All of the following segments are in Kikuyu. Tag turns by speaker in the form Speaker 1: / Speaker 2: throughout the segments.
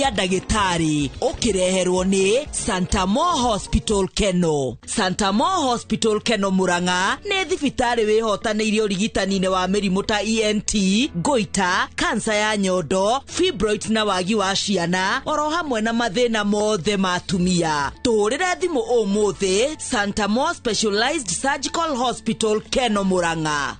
Speaker 1: Ũria Ndagĩtarĩ ũkĩreherwo nĩ Santamo Hospital Keno. Santamo Hospital Keno Murang'a nĩ thibitarĩ wĩhotanĩire ũrigitani-inĩ wa mĩrimũ ta ENT, goita, kansa ya nyondo, fibroids na wagi wa ciana oro hamwe na mathĩna mothe ma atumia. Tũhũrĩre thimũ ũmũthĩ Santamo Specialized Surgical Hospital Keno Murang'a.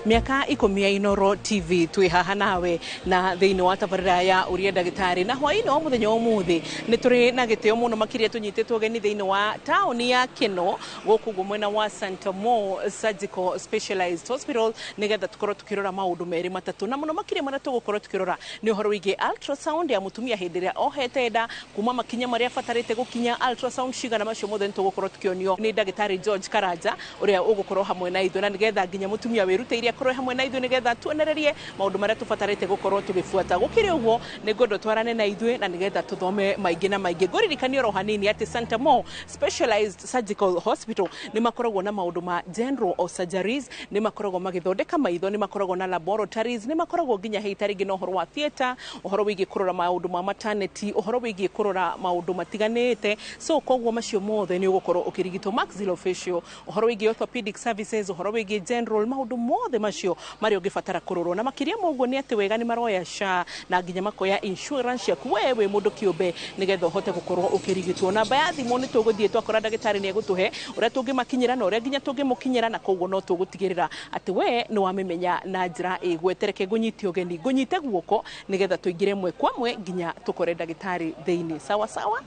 Speaker 2: Mĩaka 10 ya Inoro TV, twĩ haha nawe na thĩinĩ wa tabarĩra ya Ũria Ndagĩtarĩ. Na hwaĩ-inĩ wa mũthenya wa ũmũthĩ nĩ tũrĩ na gĩtĩo mũno makĩria, tũnyitĩtwo ũgeni thĩinĩ wa taũni ya Keno gũkũ ũguo mwena wa Santa Mo Surgical Specialized Hospital, nĩgetha tũkorwo tũkĩrora maũndũ merĩ matatũ, na mũno makĩria marĩa tũgũkorwo tũkĩrora nĩ ũhoro wĩgiĩ ultrasound ya mũtumia hĩndĩ ĩrĩa ohete nda, kuma makinya marĩa abatarĩte gũkinya, ultrasound cigana, macio mothe nĩ tũgũkorwo tũkĩonio nĩ ndagĩtarĩ George Karanja ũrĩa ũgũkorwo hamwe na ithuĩ, na nĩgetha nginya mũtumia wĩrutĩire akorwo hamwe na ithuĩ nĩgetha tuonererie maũndũ marĩa tũbatarĩte gũkorwo tũgĩbuata. Gũkĩrĩ ũguo, nĩ ngwenda twarane na ithuĩ na nĩgetha tũthome maingĩ na maingĩ. Ngũririkania oro hanini atĩ Santa Mo Specialized Surgical Hospital nĩ makoragwo na maũndũ ma general or surgeries, nĩ makoragwo magĩthondeka maitho, nĩ makoragwo na laboratories, nĩ makoragwo nginya hei tarĩngĩ na ũhoro wa theatre, ũhoro wĩgiĩ kũrora maũndũ ma maternity, ũhoro wĩgiĩ kũrora maũndũ matiganĩte. So koguo macio mothe nĩ ũgũkorwo ũkĩrigitwo, maxillofacial, ũhoro wĩgiĩ orthopedic services, ũhoro wĩgiĩ general, maũndũ mothe macio marĩa ũngĩbatara kũrorwo. Na makĩria ma ũguo nĩ atĩ wega nĩ maroya SHA na nginya makoya insurance ciaku we wĩ mũndũ kĩũmbe, nĩgetha ũhote gũkorwo ũkĩrigitwo. Namba ya thimũ nĩ tũgũthiĩ twakora ndagĩtarĩ nĩ egũtũhe ũrĩa tũngĩmakinyĩra na ũrĩa nginya tũngĩmũkinyĩra, na koguo no tũgũtigĩrĩra atĩ we nĩ wamĩmenya na njĩra ĩgwetereke. Ngũnyite ũgeni, ngũnyite guoko nĩgetha tũingĩre mwe kwa mwe nginya tũkore ndagĩtarĩ thĩinĩ. Sawa sawa.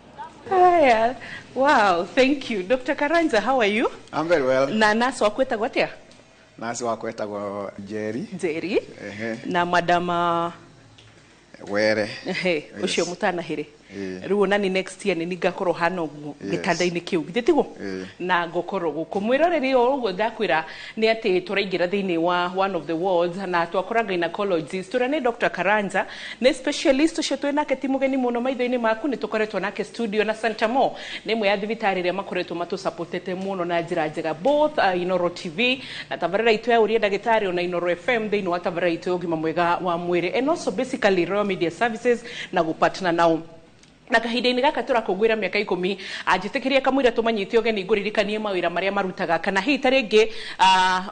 Speaker 2: Haya, wow, thank you. Dr. Karanja, how are you?
Speaker 3: I'm very well.
Speaker 2: Na nurse waku etagwo atĩa?
Speaker 3: Nurse wakwa etagwo Njeri.
Speaker 2: Njeri.
Speaker 3: Ehe.
Speaker 2: Na madam
Speaker 3: Were.
Speaker 2: Ehe, ũcio mũtanahĩre.
Speaker 3: Ĩĩ.
Speaker 2: Rĩu onani next year nĩ ngakorwo hana ũguo gĩtanda-inĩ kĩu, githĩ tiguo?
Speaker 3: Ĩĩ.
Speaker 2: Na ngũkorwo gũkũ mwĩroreri o ũguo. Ndakwĩra nĩ atĩ tũraingĩra thĩinĩ wa one of the wards na twakora gynecologist ũrĩa nĩ Dr. Karanja, nĩ specialist ũcio twĩ nake, ti mũgeni mũno maitho-inĩ maku, nĩ tũkoretwo nake studio. Na Santa Mo nĩ ĩmwe ya thibitarĩ ĩrĩa makoretwo matũsupportete mũno na njĩra njega, both Inoro TV na tabarĩra itũ ya Ũria Ndagĩtarĩ, ona Inoro FM thĩinĩ wa tabarĩra itũ ya ũgima mwega wa mwĩrĩ, and also basically Royal Media Services na gũpartner nao. Na kahinda-inĩ gaka tũrakũngũĩra mĩaka 10, anjĩtĩkĩria kamũira tũmanyite ũgeni, ngũririkanie mawĩra marĩa marutaga, kana hihi ta rĩngĩ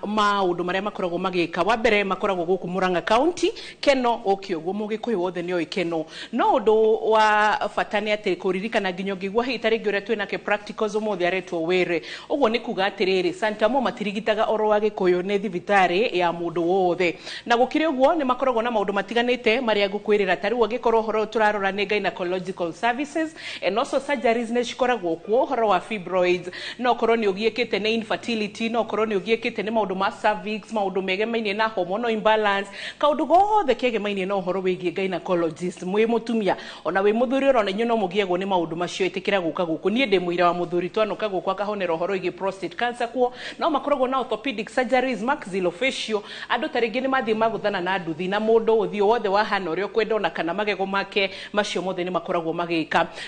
Speaker 2: maũndũ marĩa makoragwo magĩka. Wa mbere, makoragwo gũkũ Murang'a County, Keno ũkĩ ũguo, mũgĩkũyũ wothe nĩ oĩ Keno. No ũndũ wa bata nĩ atĩ kũririkana nginya ũngĩigua hihi ta rĩngĩ ũrĩa twĩnake practicals ũmũthĩ aretwo wĩrĩ ũguo, nĩ kuga atĩrĩrĩ, Santamo matirigitaga oro wa gĩkũyũ, nĩ thibitarĩ ya mũndũ wothe. Na gũkĩrĩ ũguo, nĩ makoragwo na maũndũ matiganĩte marĩa ngũkwĩrĩra. Ta rĩu angĩkorwo ũhoro ũyũ tũrarora nĩ gynecological services and also surgeries nĩ cikoragwo kuo, ũhoro wa fibroids, no ũkorwo nĩ ũgiĩkĩte nĩ infertility, no ũkorwo nĩ ũgiĩkĩte nĩ maũndũ ma cervix, maũndũ megemainie na hormonal imbalance, kaũndũ gothe kegemainie na ũhoro wĩgiĩ gynecologist, mwĩ mũtumia ona wĩ mũthuri, ona inyuĩ no mũgiagwo nĩ maũndũ macio, ĩtĩkĩra gũka gũkũ. Niĩ ndĩ mũira wa mũthuri twanoka gũkũ akahonera ũhoro wĩgiĩ prostate cancer kuo. No makoragwo na orthopedic surgeries, maxillofacial, andũ ta rĩngĩ nĩ mathiĩ magũthana na nduthi na mũndũ ũthiũ wothe wahana ũrĩa ũkwenda, ona kana magego make, macio mothe nĩ makoragwo magĩka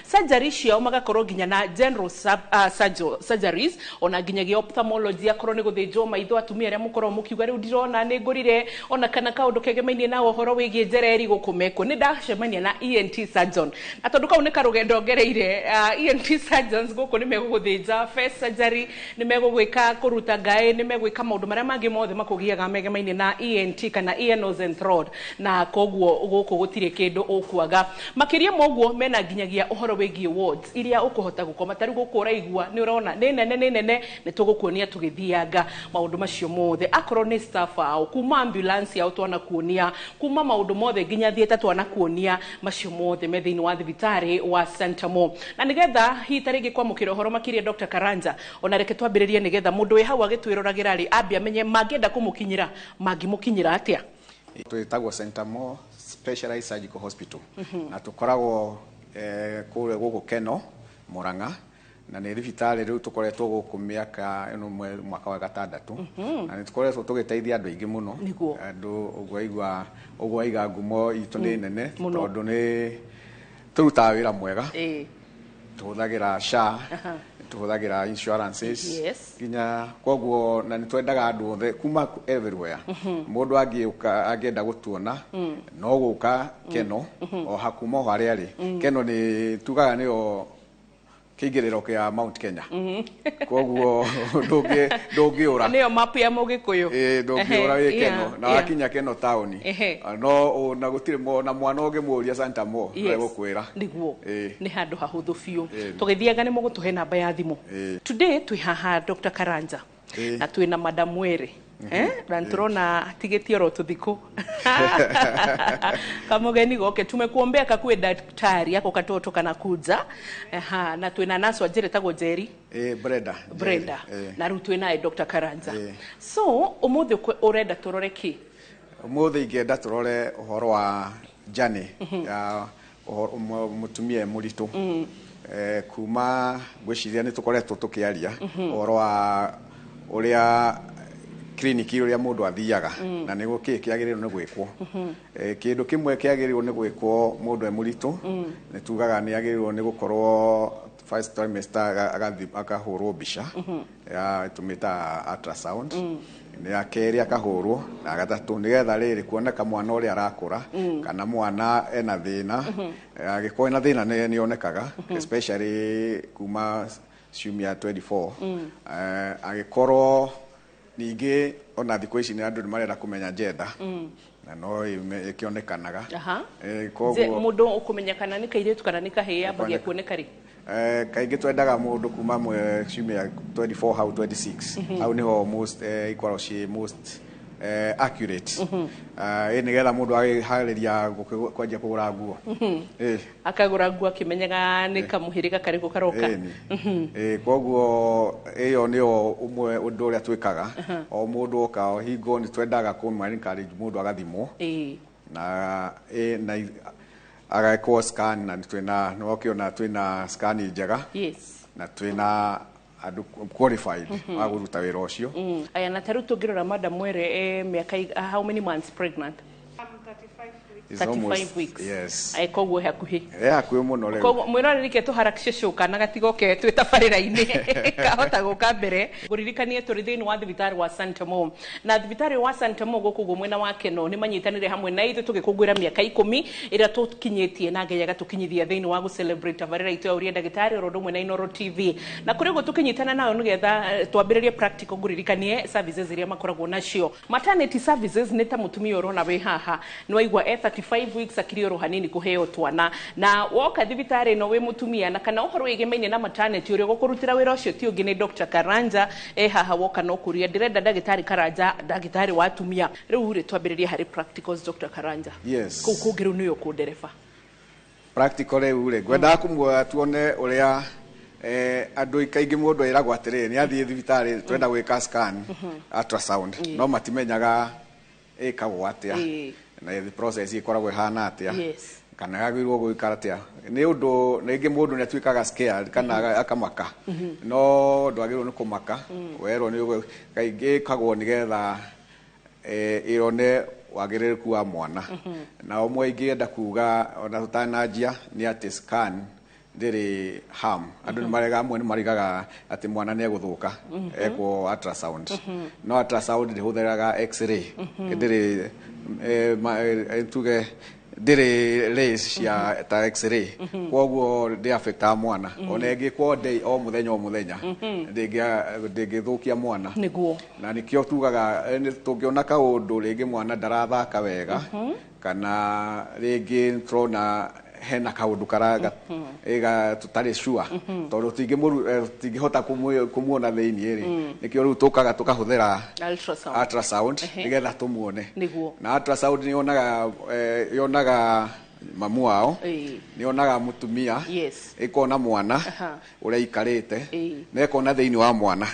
Speaker 2: surgery ciao. Magakorwo nginya na general surgeries, ona nginyagia ophthalmology, akorwo nĩ gũthĩnjwo maitho, atumia arĩa mũkoragwo mũkiuga rĩu ndirona, nĩ ngũrire, ona kana kaũndũ kegemainie na ũhoro wĩgiĩ njereri, gũkũ mekuo. Nĩ ndacemania na ENT surgeon, na tondũ kau nĩ karũgendo ngereire, ENT surgeons gũkũ nĩ megũgũthĩnja face surgery, nĩ megũgwĩka kũruta ngaĩ, nĩ megwĩka maũndũ marĩa mangĩ mothe makũgiaga megemainie na ENT kana ear, nose and throat. Na koguo gũkũ gũtirĩ kĩndũ ũkwaga. Makĩria ma ũguo, mena nginyagia ũhoro wĩgiĩ wards iria ũkũhota gũkoma. Ta rĩu gũkũ ũraigua nĩ ũrona nĩ nene, nĩ nene, nĩ tũgũkuonia tũgĩthianga maũndũ macio mothe. Akorwo nĩ staff ao, kuma ambulance yao twanakuonia, kuma maũndũ mothe nginya theatre twanakuonia, macio mothe me thĩinĩ wa thibitarĩ wa Santamo. Na nĩgetha hihi ta rĩngĩ kwamũkĩra ũhoro makĩria, Dr. Karanja, ona reke twambĩrĩrie nĩgetha mũndũ wĩ hau agĩtwĩroragĩra rĩ ambe amenye mangĩenda kũmũkinyĩra, mangĩmũkinyĩra atĩa?
Speaker 3: Twĩtagwo Centamo Specialized Surgical Hospital na tũkoragwo kũrĩa gũkũ Keno, Murang'a, na nĩ thibitarĩ rĩu tũkoretwo gũkũ mĩaka ĩno mwaka wa gatandatũ, na nĩ tũkoretwo tũgĩteithia andũ aingĩ mũno. Andũ ũguo aigua ũguo aiga ngumo itũ nĩ nene
Speaker 2: Mũno.
Speaker 3: tondũ nĩ tũrutaga wĩra mwega. Tũhũthagĩra SHA, tũhũthagĩra insurances.
Speaker 2: Yes.
Speaker 3: Nginya koguo na nĩ twendaga andũ othe kuma everywhere, mũndũ angĩũka angĩenda gũtuona no gũka Keno o hakuma o harĩa arĩ. Keno nĩ tugaga nĩyo kĩingĩrĩro kĩa Mount Kenya, koguo ndũngĩũra.
Speaker 2: Nĩyo mapu ya Mũgĩkũyũ.
Speaker 3: Ĩĩ, ndũngĩũra wĩ Keno na wakinya Keno taũni. No na gũtirĩ na mwana ũngĩmũria Santa Mo egũkwĩra.
Speaker 2: Nĩguo.
Speaker 3: Ĩĩ.
Speaker 2: Nĩ handũ hahũthũ biũ.
Speaker 3: Ĩĩ.
Speaker 2: Tũgĩthiaga nĩ mũgũtũhe namba ya thimũ.
Speaker 3: Ĩĩ.
Speaker 2: Today twĩ haha Dr. Karanja
Speaker 3: Ĩĩ.
Speaker 2: na twĩna Madam Were. Na nĩtũrona atigĩtie oro tũthikũ kamũgeni goke, tumekuombea kakue daktari ako katoto kanakuja. Aha, na twĩna nurse wa njĩra ĩtagwo Njeri.
Speaker 3: Ĩĩ, Brenda.
Speaker 2: Brenda.
Speaker 3: Ĩĩ.
Speaker 2: Na rĩu twĩnaye Dr. Karanja.
Speaker 3: Ĩĩ.
Speaker 2: So ũmũthĩ ũrenda tũrore kĩ?
Speaker 3: Ũmũthĩ ingĩenda tũrore ũhoro wa journey ya mũtumia e mũritũ. Kuma ngwĩciria nĩ tũkoretwo tũkĩaria ũhoro wa ũrĩa kiriniki ũrĩa mũndũ athiaga na nĩguo kĩĩ kĩagĩrĩirwo nĩ gwĩkwo. Kĩndũ kĩmwe kĩagĩrĩirwo nĩ gwĩkwo mũndũ e mũritũ, nĩ tugaga nĩ agĩrĩirwo nĩ gũkorwo first trimester akahũrwo mbica ya tũmĩtaga ultrasound, nĩ ya kerĩ akahũrwo na gatatũ, nĩgetha rĩrĩ kuoneka mwana ũrĩa arakũra kana mwana ena thĩna. Angĩkorwo ena thĩna nĩ onekaga especially kuma ciumia 24. Angĩkorwo ningĩ ona thikũ ici nĩ andũ nĩ marenda kũmenya gender na no ĩkĩonekanaga. Koguo
Speaker 2: Mũndũ ũkũmenya kana nĩ kairĩtu kana nĩ kahĩĩ ambagia kuoneka rĩ?
Speaker 3: Kaingĩ twendaga mũndũ kuma ciumia 24 hau 26, hau nĩho most ikoragwo ciĩ most accurate. Nĩgetha mũndũ agĩharĩria kwanjia kũgũra nguo.
Speaker 2: Akagũra nguo akĩmenyaga nĩ kamũhĩrĩga karĩkũ karoka.
Speaker 3: Ĩni. Koguo ĩyo nĩyo ũmwe ũndũ ũrĩa twĩkaga o mũndũ oka o hingo nĩ twendaga kũma encourage mũndũ agathimwo na na agekwo scan, na twĩna nĩ wakĩona twĩna scan njega na twĩna andũ qualified wa kũruta wĩra ũcio.
Speaker 2: Aya, na tarĩu tũngĩrora Madam Were mĩaka how many months pregnant?
Speaker 4: I'm 35 weeks.
Speaker 3: It's
Speaker 2: 35
Speaker 3: almost-
Speaker 2: weeks.
Speaker 3: Yes.
Speaker 2: Ĩ, koguo he hakuhĩ.
Speaker 3: E hakuhĩ mũno rĩu.
Speaker 2: Koguo mwĩroreri ke tũharakishe cũka na gatigoke twĩ tabarĩra-inĩ kahota gũka mbere. Ngũririkanie tũrĩ thĩinĩ wa thibitarĩ wa Santa Mo, na thibitarĩ wa Santa Mo gũkũ ũguo mwena wa Keno nĩ manyitanĩre hamwe na ithuĩ tũgĩkũngũĩra mĩaka 10 ĩrĩa tũkinyĩtie na Ngai agatũkinyithia thĩinĩ wa gũ-celebrate tabarĩra itũ ya Ũria Ndagĩtarĩ oro ũndũ ũmwe na Inooro TV, na kũrĩ ũguo tũkĩnyitana nao nĩgetha twambĩrĩrie practical. Ngũririkanie services iria makoragwo nacio. Maternity services nĩ ta mũtumia ũrona wĩ haha nĩ waigua e 35 weeks, akiri oro hanini kũheo twana, na woka thibitarĩ ĩno wĩ mũtumia na kana ũhoro wĩgemaine na maternity, ũrĩa ũgũkũrutĩra wĩra ũcio ti ũngĩ nĩ Dr. Karanja e haha. Woka no kũria ndĩrenda ndagĩtarĩ Karanja, ndagĩtarĩ wa atumia. Rĩu rĩ, twambĩrĩrie harĩ practicals, Dr. Karanja.
Speaker 3: Yes.
Speaker 2: Kũu kũngĩ rĩu nĩwe ũkũndereba.
Speaker 3: Practical rĩu rĩ, ngwendaga kũmuoya tuone ũrĩa andũ kaingĩ mũndũ ĩragwo atĩrĩrĩ nĩ athiĩ thibitarĩ twenda gwĩka scan ultrasound, no matimenyaga ĩkagwo atĩa na the process ĩkoragwo ĩhana atĩa kana yagĩrĩirwo gwĩka atĩa, nĩ ũndũ rĩngĩ mũndũ nĩ atuĩkaga scared kana akamaka, no ndwagĩrĩirwo nĩ kũmaka. Werwo nĩ kaingĩ ĩkagwo nĩgetha ĩrone wagĩrĩrĩku wa mwana. Na ũmwe ingĩenda kuga ona tũtananjia nĩ atĩ scan ndĩrĩ harm. Andũ nĩ marega, amwe nĩ marigaga atĩ mwana nĩ egũthũka ekwo ultrasound, no ultrasound ndĩhũthĩraga x-ray, ndĩrĩ tuge ndĩrĩ rays cia ta x-ray, koguo ndĩ affectaga mwana. Ona ĩngĩkwo day o mũthenya o mũthenya ndĩngĩthũkia mwana. Na nĩkĩo tugaga tũngĩona kaũndũ rĩngĩ mwana ndarathaka wega kana rĩngĩ tũrona hena kaũndũ karaga ĩga tũtarĩ sure tondũ tũtingĩhota kũmuona thĩiniĩ rĩ, nĩkĩo rĩu tũkaga tũkahũthĩra
Speaker 2: ultrasound.
Speaker 3: Ultrasound nĩgetha tũmuone. Na ultrasound nĩ yonaga yonaga mamu wao, nĩ yonaga mũtumia, ĩkona mwana ũrĩa aikarĩte, na ĩkona thĩinĩ wa mwana.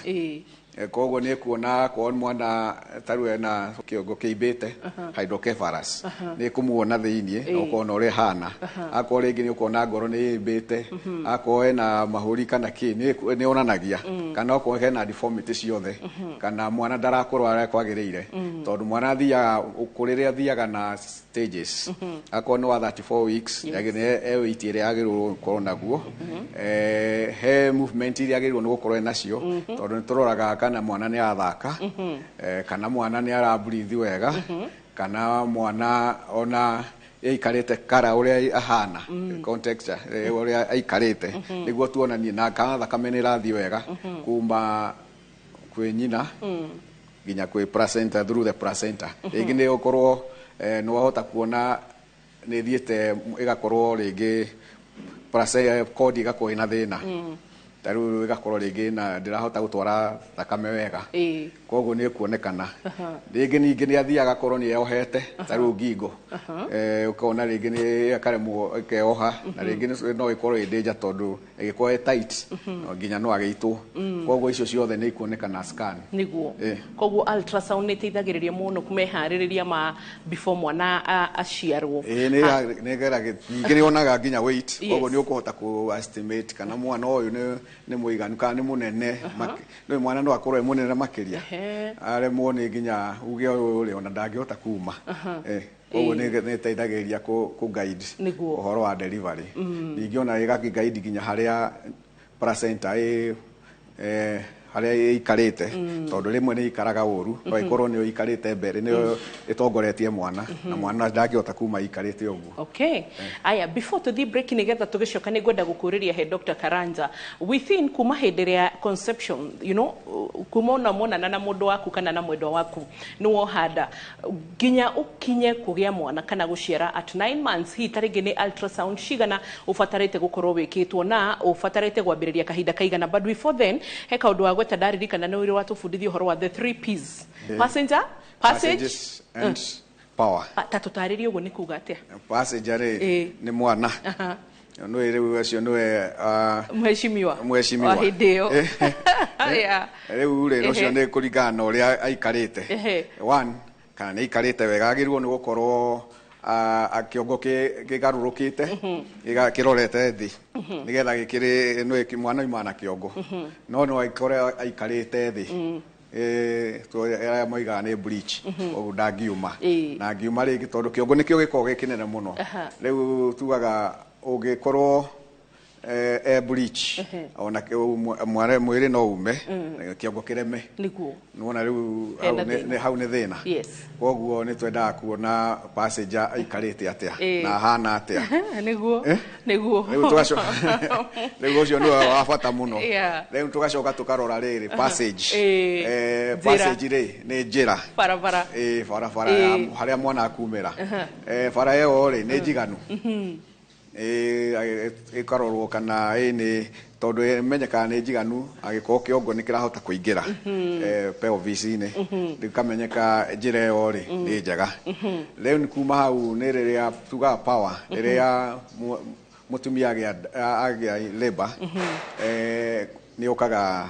Speaker 3: Koguo nĩ kuona akorwo mwana tarĩu ena kĩongo kĩimbĩte, hydrocephalus, nĩ kũmuona thĩiniĩ na ũkona ũrĩa ĩhana. Akorwo rĩngĩ nĩ ũkona ngoro nĩ ĩimbĩte, akorwo ena mahũri kana kĩ, nĩ yonanagia, kana okorwo hena deformity ciothe, kana mwana ndarakũra ũrĩa kwagĩrĩire, tondũ mwana athiaga ũkũrĩre, athiaga na stages. Akorwo nĩ wa 34 weeks, nĩ e weight ĩrĩa agĩrĩirwo gũkorwo naguo. He movement iria agĩrĩirwo nĩ gũkorwo enacio, tondũ nĩ tũroraga kana mwana nĩ arathaka, kana mwana nĩ arabreathe wega, kana mwana ona aikarĩte kara ũrĩa ahana, context ũrĩa aikarĩte, nĩguo tuonanie na kana thakame nĩ ĩrathiĩ wega kuma kwĩ nyina nginya kwĩ placenta, through the placenta. Rĩngĩ nĩ ũkorwo nĩ wahota kuona nĩ ĩthiĩte ĩgakorwo rĩngĩ placenta cord ĩgakorwo ĩna thĩna, ta rĩu ĩgakorwo rĩngĩ na ndĩrahota gũtwara thakame wega. Koguo nĩ ĩkuonekana. Rĩngĩ ningĩ nĩ athiaga akorwo nĩ eyohete, ta rĩu ngingo, ũkona rĩngĩ nĩ akaremwo ĩkeoha, na rĩngĩ no ĩkorwo ĩ danger, tondũ ĩgĩkorwo ĩ tight no nginya no agĩitwo. Koguo icio ciothe nĩ ikuonekana scan.
Speaker 2: Koguo ultrasound nĩ ĩteithagĩrĩria mũno kũmeharĩrĩria ma before mwana aciarwo.
Speaker 3: Ĩĩ, nĩ ĩgeragia. Ningĩ nĩ yonaga nginya weight. Koguo nĩ ũkũhota kũ estimate kana mwana ũyũ nĩ mũiganu kana nĩ mũnene. Nĩ mwana no akorwo e mũnene makĩria, aremwo nĩ nginya uge ũyũ rĩ ona ndangĩhota kuma. Koguo nĩ ĩteithagĩrĩria kũ guide ũhoro wa delivery. Ningĩ ona ĩgakĩ guide nginya harĩa placenta ĩ, harĩa ĩikarĩte, tondũ rĩmwe nĩ ikaraga ũru, no ĩkorwo nĩyo ĩikarĩte mbere, nĩyo ĩtongoretie mwana, na mwana ndangĩhota kuma ĩikarĩte ũguo.
Speaker 2: Okay. Aya, before tũthiĩ break nĩgetha tũgĩcoka, nĩ ngwenda gũkũrĩria he Dr. Karanja. Within kuma hĩndĩ ĩrĩa conception, kuma ona monana na mũndũ waku kana na mwendwa waku, nĩ wohanda nginya ũkinye kũgĩa mwana kana gũciara at 9 months, hihi ta rĩngĩ nĩ ultrasound cigana ũbatarĩte gũkorwo wĩkĩtwo na ũbatarĩte gwambĩrĩria kahinda kaigana? But before then, he kaũndũ wa gweta ndaririkana nĩ ũrĩ watũbundithia ũhoro wa the three Ps: passenger, passage,
Speaker 3: passages and power.
Speaker 2: Ta tũtarĩrie ũguo nĩ kuga atĩa.
Speaker 3: Passenger rĩ, nĩ mwana nĩwe rĩu ũcio nĩwe
Speaker 2: mheshimiwa.
Speaker 3: Mheshimiwa.
Speaker 2: Wa hĩndĩ ĩyo.
Speaker 3: Rĩu rĩ, ũcio nĩ kũringana na ũrĩa aikarĩte. One, kana nĩ aikarĩte wega, agĩrĩirwo nĩ gũkorwo kĩongo kĩgarũrũkĩte, kĩrorete thĩ, nĩgetha gĩkĩrĩ nĩ mwana oimaga na kĩongo, no no aikore aikarĩte thĩ. Arĩa moigaga nĩ breech, koguo ndangiuma na angiuma rĩngĩ, tondũ kĩongo nĩkĩo gĩkoragwo gĩ kĩnene mũno. Rĩu tugaga ũngĩkorwo e breech, ona mwĩrĩ no ume kĩongo kĩreme. Nĩwona rĩu hau
Speaker 2: Hena thĩna.
Speaker 3: Hau nĩ thĩna. Koguo nĩ twendaga kuona passenger aikarĩte atĩa na ahana atĩa. Rĩu tũgacoka, rĩu ũcio nĩwe wa bata mũno. Rĩu tũgacoka tũkarora rĩrĩ passage.
Speaker 2: Njĩra.
Speaker 3: Passage rĩ, nĩ njĩra,
Speaker 2: barabara.
Speaker 3: Ĩ, barabara ya harĩa mwana akumĩra. Bara ĩyo rĩ, nĩ njiganu? Ĩ, ĩkarorwo kana ĩ nĩ, tondũ ĩmenyekaga nĩ njiganu angĩkorwo kĩongo nĩ kĩrahota kũingĩra pelvis-inĩ, rĩu kamenyeka njĩra ĩyo rĩ nĩ njega. Rĩu nĩ kuma hau nĩ rĩrĩa tugaga power, rĩrĩa mũtumia agĩa labor, nĩ ũkaga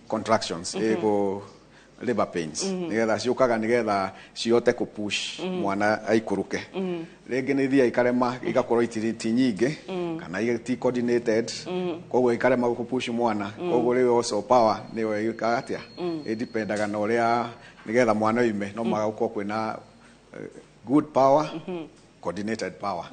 Speaker 3: contractions, ĩgũ labor pains, nigetha ciũkaga nigetha cihote kũ push mwana aikũrũke. Rĩngĩ nĩ ithiaga ikarema, igakorwo itirĩ ti nyingĩ kana ti coordinated, koguo ikarema gũ push mwana. Koguo rĩu also power nĩyo ĩkaga atĩa, ĩdipendaga na ũrĩa nigetha mwana oime, no mũhaka gũkorwo kwĩna good power, coordinated power.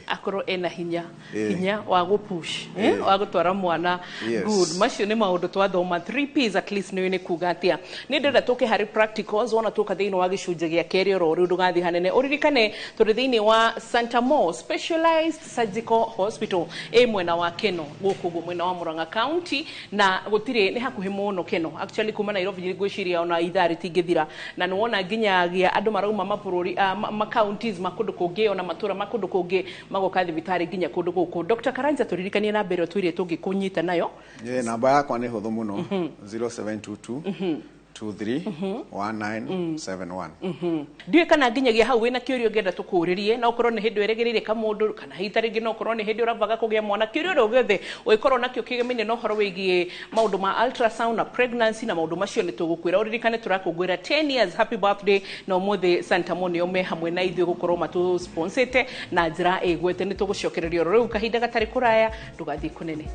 Speaker 2: Akorwo ena hinya, hinya wa gũpush, wa gũtwara mwana. Good, macio nĩ maũndũ twathoma, 3 Ps, at least nĩ kuga atĩa. Nĩ ndĩrenda tũke harĩ practicals wona tũka thĩinĩ wa gĩcunjĩ gĩa kerĩ oro rĩu. Ndũgathiĩ hanene, ũririkane tũrĩ thĩinĩ wa Santa Mo Specialized Surgical Hospital, ĩ mwena wa Keno gũkũ ũguo mwena wa Murang'a County, na gũtirĩ, nĩ hakuhĩ mũno Keno actually kuma Nairobi, ngwĩciria ona ithaa rĩtingĩthira, na nĩ wona nginyagia andũ marauma mabũrũri ma counties ma kũndũ kũngĩ, ona matũra ma kũndũ kũngĩ, magoka thibitarĩ nginya kũndũ gũkũ. Dr. Karanja, tũririkanie namba ĩrĩa twĩrĩ tũngĩkũnyita nayo.
Speaker 3: Namba yakwa nĩ hũthũ mũno, 0722 23 1971.
Speaker 2: Ndiũĩ kana nginyagia hau wĩna kĩũria ũngĩenda tũkũũrĩrie, no ũkorwo nĩ hĩndĩ wĩrĩgĩrĩire kamũndũ, kana hihi ta rĩngĩ no ũkorwo nĩ hĩndĩ ũrabaga kũgĩa mwana, kĩũria ũrĩa gĩothe ũngĩkorwo nakĩo kĩgemaine na ũhoro wĩgiĩ maũndũ ma ultrasound na pregnancy na maũndũ macio nĩ tũgũkwĩra. Ũririkane tũrakũngũĩra 10 years, happy birthday, na ũmũthĩ Santa Mo nĩo me hamwe na ithuĩ gũkorwo matũsponsete na njĩra ĩgwete. Nĩ tũgũcokereria oro rĩu kahinda gatarĩ kũraya, ndũgathiĩ kũnene.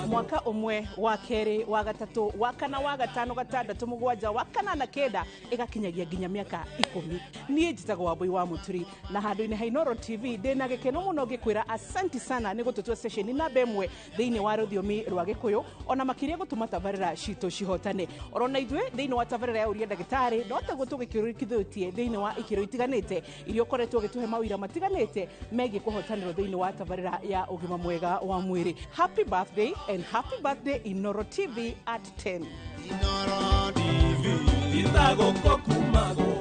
Speaker 2: Mwaka ũmwe, wa kerĩ, wa gatatũ, wa kana, wa gatano, gatandatũ, mũgwanja, wa kanana, kenda, ĩgakinyagia nginya mĩaka 10. Niĩ njĩtagwo Wambui wa Mũturi, na handũ-inĩ ha Inooro TV ndĩna gĩkeno mũno ngĩkwĩra asanti sana nĩ gũtũtua station namba 1 thĩinĩ wa rũthiomi rwa Gĩkũyũ, ona makĩria gũtũma tabarĩra citũ cihotane. Orona ithuĩ thĩinĩ wa tabarĩra ya Ũria Ndagĩtarĩ no taguo tũgĩkĩrũkithĩtie thĩinĩ wa ikĩro itiganĩte iria ũkoretwo ũgĩtũhe mawĩra matiganĩte megiĩ kũhotanĩrwo thĩinĩ wa tabarĩra ya ũgima mwega wa mwĩrĩ. Happy birthday and happy birthday Inooro TV at 10.
Speaker 5: Inooro TV itagũkũ kumagwo.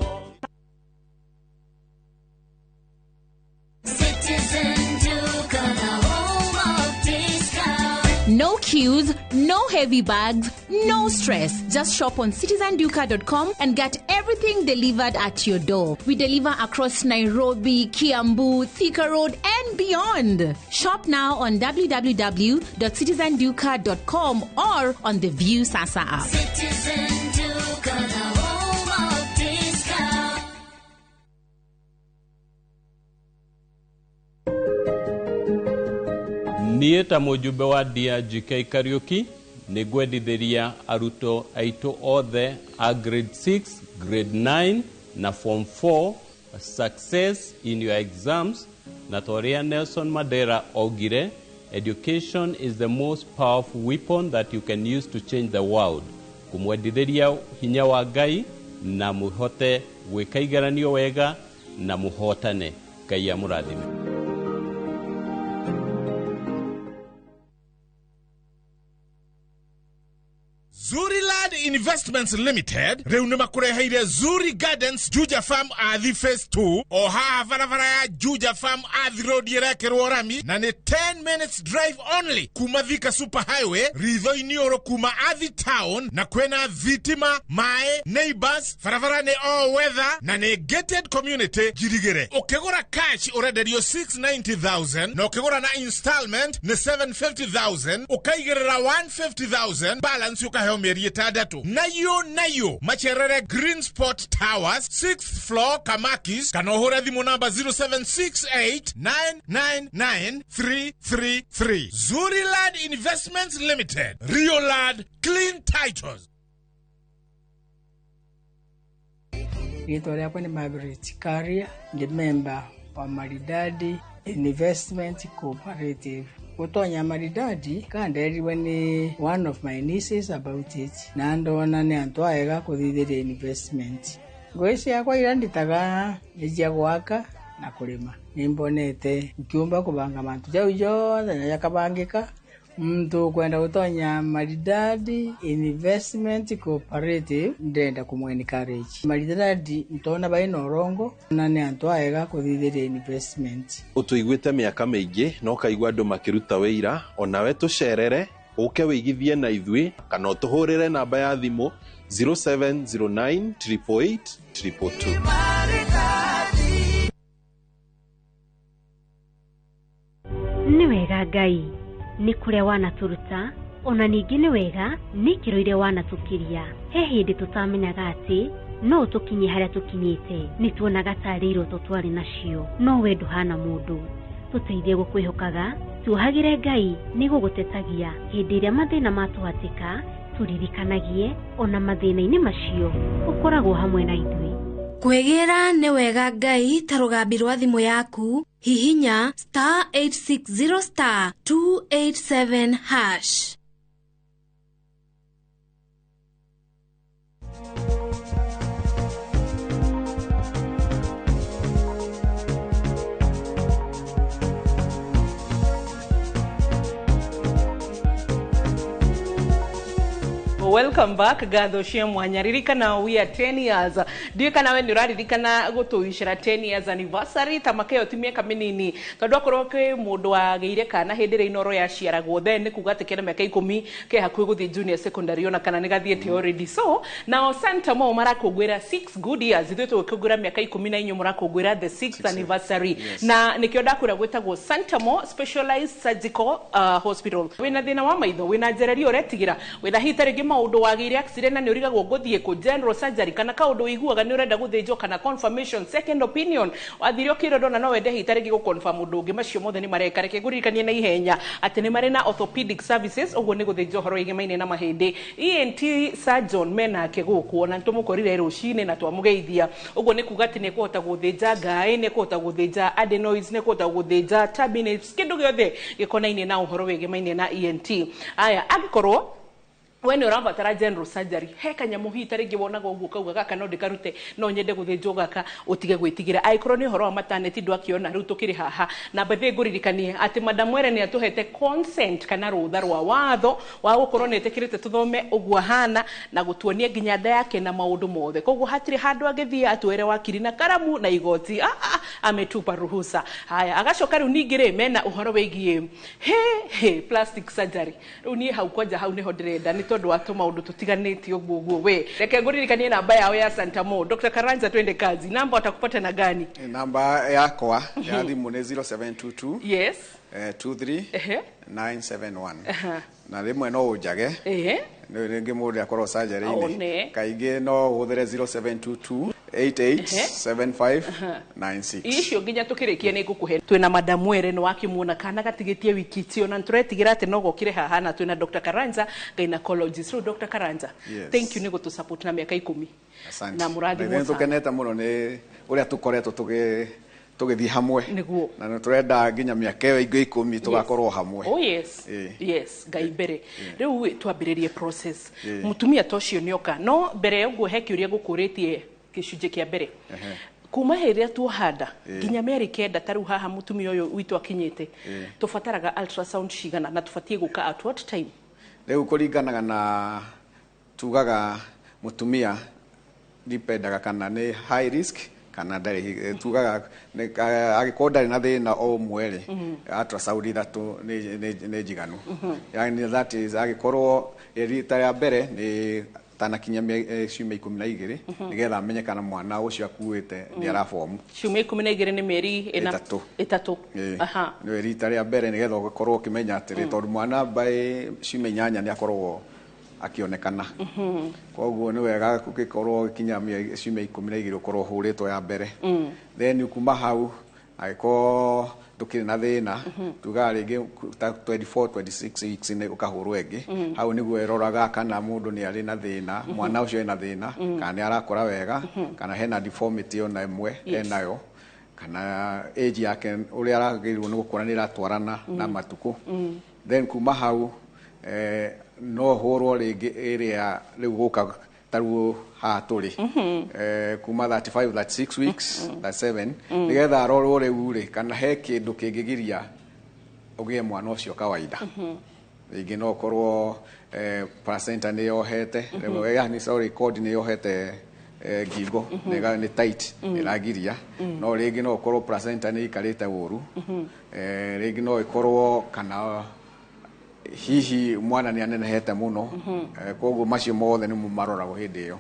Speaker 6: Citizen Duka, the home of discount.
Speaker 7: No queues, no heavy bags, no stress. Just shop on citizenduka.com and get everything delivered at your door. We deliver across Nairobi, Kiambu, Thika Road, and beyond. Shop now on www.citizenduka.com or on the View Sasa app.
Speaker 6: Citizen Duka, the home of discount.
Speaker 8: Niĩ ta mũjumbe wa DRGK Kariuki nĩ ngwendithĩria arutwo aitũ othe a grade 6, grade 9 na form 4 success in your exams, na ta ũrĩa Nelson Mandela augire, education is the most powerful weapon that you can use to change the world. Kũmwendithĩria hinya wa Ngai na mũhote gwĩka igeranio wega na mũhotane. Ngai amũrathime.
Speaker 5: Zuriland Investments Limited rĩu nĩ makũreheire Zuri Gardens Juja Farm Athi Phase 2 o haha barabara ya Juja Farm Athi Road ĩrekĩrwo rami, na nĩ 10 minutes drive only kuma Thika Super Highway ritho-inĩ ũrũ kuma Athi Town, na kwĩna thitima, maĩ, neighbors, barabara nĩ all weather na nĩ gated community njirigĩre. Ũkĩgũra cash ũrenderio 690,000 na ũkĩgũra na installment nĩ 750,000, ũkaigĩrĩra 150,000 balance ũkaheo mĩeri 6. Nayo nayo macerere Green Spot Towers 6th floor Kamakis, kana ũhũre thimũ namba 0768999333. Zuriland Investments Limited, Riolad Clean Titles.
Speaker 9: Rĩtwa rĩakwa nĩ Margaret Karia, ndĩ member wa Maridadi Investment Cooperative. Gũtonya Maridadi kanderirwe nĩ one of my nieces about it, na ndona nĩ antũ aega kũthithĩria investment. Ngũĩ ciakwa iria nditaga nĩ cia gwaka na kũrĩma. Nĩ mbonete nkiumba kũbanga mantu jau jothe na jakabangĩka. Mtu kwenda gũtonya Maridadi Investment Cooperative ndĩrenda kũmũ encourage. Maridadi ntona baina ũrongo na nĩ antũ aega kũthithĩria investment.
Speaker 10: Ũtũiguĩte mĩaka mĩingĩ na ũkaigua andũ makĩruta wĩira, onawe tũcerere ũke wĩigithie na ithuĩ, kana ũtũhũrĩre namba ya thimũ 0709 888 222.
Speaker 11: Nĩ wega Ngai nĩ kũrĩa wanatũruta, ona ningĩ nĩ wega nĩ ikĩro iria wanatũkĩria. He hĩndĩ tũtamenyaga atĩ no tũkinye harĩa tũkinyĩte, nĩ tuonaga tarĩ iroto twarĩ nacio, no we ndũhana mũndũ. Tũteithie gũkwĩhokaga, tuohagĩre Ngai nĩ gũgũtetagia hĩndĩ ĩrĩa mathĩna matũhatĩka, tũririkanagie ona mathĩna-inĩ macio ũkoragwo hamwe na ithuĩ.
Speaker 12: Kwĩgĩra nĩ wega Ngai ta rũgambi rwa thimũ yaku, hihinya star 860 star 287 hash.
Speaker 2: Welcome back, ngatho cia mwanya. Ririkana we are 10 years. Ndiũĩ kana we nĩ ũraririkana gũtũicĩra 10 years anniversary ta makĩo ti mĩaka mĩnini, tondũ akorwo kwĩ mũndũ wagĩire kana hĩndĩ ĩrĩa Inoro yaciaragwo, then nĩ kuga atĩ kena mĩaka 10 ke hakuhĩ gũthiĩ junior secondary, ona kana nĩ gathiĩte already. So nao Santa Mo marakũngũĩra 6 good years. Ithuĩ tũgĩkũngũĩra mĩaka 10 na inyuĩ mũrakũngũĩra the 6th anniversary.
Speaker 3: Yes.
Speaker 2: Na nĩkĩo ndakwĩra gwĩtagwo Santa Mo Specialized Surgical Hospital. Wĩna thĩna wa maitho, wĩna njereria ũretigĩra, wĩna hita rĩngĩ maũndũ wagĩire accident na nĩ ũrigagwo ngũthiĩ kũ general surgery, kana kaũndũ ũiguaga nĩ ũrenda gũthĩnjwo, kana confirmation, second opinion, wathire ũkĩrwo ndona no wende hita rĩngĩ gũconfirm ũndũ ũngĩ, macio mothe nĩ mareka. Reke ngũririkanie na ihenya atĩ nĩ marĩ na orthopedic services, ũguo nĩ gũthĩnjwo ũhoro wĩgemaine na mahĩndĩ. ENT surgeon menake gũkũ, ona nĩtũmũkorire rũcinĩ na twamũgeithia. Ũguo nĩ kuga atĩ nĩ ekũhota gũthĩnja ngaĩ, nĩ ekũhota gũthĩnja adenoids, nĩ ekũhota gũthĩnja turbinates, kĩndũ gĩothe gĩkonainie na ũhoro wĩgemaine na ENT. Aya, angĩkorwo we nĩ ũrabatara general surgery, he kanyamũ hihi ta rĩngĩ wonaga ũguo kauga gaka no ndĩkarute, no nyende gũthĩnjwo gaka, ũtige gwĩtigĩra. Angĩkorwo nĩ ũhoro wa maternity ndwakĩona, rĩu tũkĩrĩ haha na mbathĩ ngũririkanie atĩ Madam Were nĩ atũhete consent kana rũtha rwa watho wa gũkorwo nĩ etĩkĩrĩte tũthome ũguo ahana na gũtuonia nginya nda yake na maũndũ mothe. Koguo hatirĩ handũ angĩthiĩ atwere wakiri na karamu na igoti. Ah, ah, ametupa ruhusa. Haya, agacoka rĩu ningĩ rĩ mena ũhoro wĩgiĩ he he plastic surgery. Rĩu niĩ hau kwanja hau nĩho ndĩrenda, nĩ tondũ wa tũmaũndũ tũtiganĩte ũguo ũguo. We reke ngũririkanie namba yao ya Santa Mo. Dr. Karanja, twende kazi. Namba watakupata na gani?
Speaker 3: Namba yakwa ya thimũ nĩ 0722 23 971. Na rĩmwe no ũnjage, nĩ rĩngĩ mũndũ akorwo surgery-inĩ.
Speaker 2: One.
Speaker 3: Kaingĩ no ũhũthĩre 0722 8875 96.
Speaker 2: Icio nginya tukirikia nĩ ngũkũhe. Twĩna Madam Were, nĩ wakĩmuona kana gatigĩtie wiki ti, ona nĩtũretigĩra atĩ no gokire haha, na twĩna Dr. Karanja, gynecologist. Rĩu Dr. Karanja,
Speaker 3: Yes.
Speaker 2: thank you nĩ gũtũ support na mĩaka 10.
Speaker 3: Asante.
Speaker 2: Na mũrathimwo
Speaker 3: Nĩ
Speaker 2: sana.
Speaker 3: tũkenete mũno nĩ ũrĩa tũkoretwo tũgĩthiĩ hamwe.
Speaker 2: Nĩguo.
Speaker 3: Na nĩ tũrenda nginya mĩaka ĩyo ĩngĩ 10 tũgakorwo hamwe.
Speaker 2: Oh yes.
Speaker 3: Ĩĩ.
Speaker 2: Yes, Ngai mbere. Rĩu twambĩrĩrie process.
Speaker 3: Ĩĩ.
Speaker 2: Mũtumia ta ũcio nĩoka, no mbere ya ũguo he kĩũria gũkũrĩtie gĩcunjĩ kĩa mbere. Kuma hĩndĩ ĩrĩa tuohanda nginya mĩeri 9, ta rĩu haha mũtumia ũyũ witũ akinyĩte, tũbataraga ultrasound cigana na tũbatiĩ gũka at what time?
Speaker 3: Rĩu kũringanaga na tugaga mũtumia dipendaga kana nĩ high risk kana ndarĩ. Tugaga angĩkorwo ndarĩ na thĩna o ũmwe rĩ, ultrasound 3 nĩ njiganu. Yani that is angĩkorwo rita rĩa mbere nĩ tanakinya ciumia 12, nĩgetha amenye kana mwana ũcio akuĩte nĩ arabomu.
Speaker 2: Ciumia 12 nĩ mĩeri 4?
Speaker 3: 3.
Speaker 2: 3.
Speaker 3: Ĩĩ.
Speaker 2: Aha.
Speaker 3: Nĩ rita rĩa mbere nĩgetha ũgakorwo ũkĩmenya atĩrĩ, tondũ mwana by ciumia 8 nĩ akoragwo akĩonekana. Koguo nĩ wega ũgĩkorwo ũgĩkinya ciumia 12 ũkorwo ũhũrĩtwo ya mbere. Then kuma hau angĩkorwo ndũkĩrĩ na thĩna, tugaga rĩngĩ ta 24 26 weeks nĩ ũkahũrwo ĩngĩ. Hau nĩguo ĩroraga kana mũndũ nĩ arĩ na thĩna, mwana ũcio ena thĩna, kana nĩ arakũra wega, kana hena deformity ona ĩmwe enayo, kana age yake ũrĩa aragĩrĩirwo nĩ gũkũra nĩ ĩratwarana na matukũ. Then kuma hau no hũrwo rĩngĩ ĩrĩa rĩu gũka ta rĩu haha tũrĩ kuma 35 36 weeks, 37, nĩgetha arorwo rĩu rĩ kana he kĩndũ kĩngĩgiria ũgĩe mwana ũcio kawaida. Rĩngĩ no ũkorwo placenta nĩ yohete, yani sorry, cord nĩ yohete ngingo, nĩ tight, ĩragiria. No rĩngĩ no ũkorwo placenta nĩ ikarĩte ũru. Rĩngĩ no ĩkorwo kana hihi mwana nĩ anenehete mũno. Koguo macio mothe nĩmo maroragwo hĩndĩ ĩyo.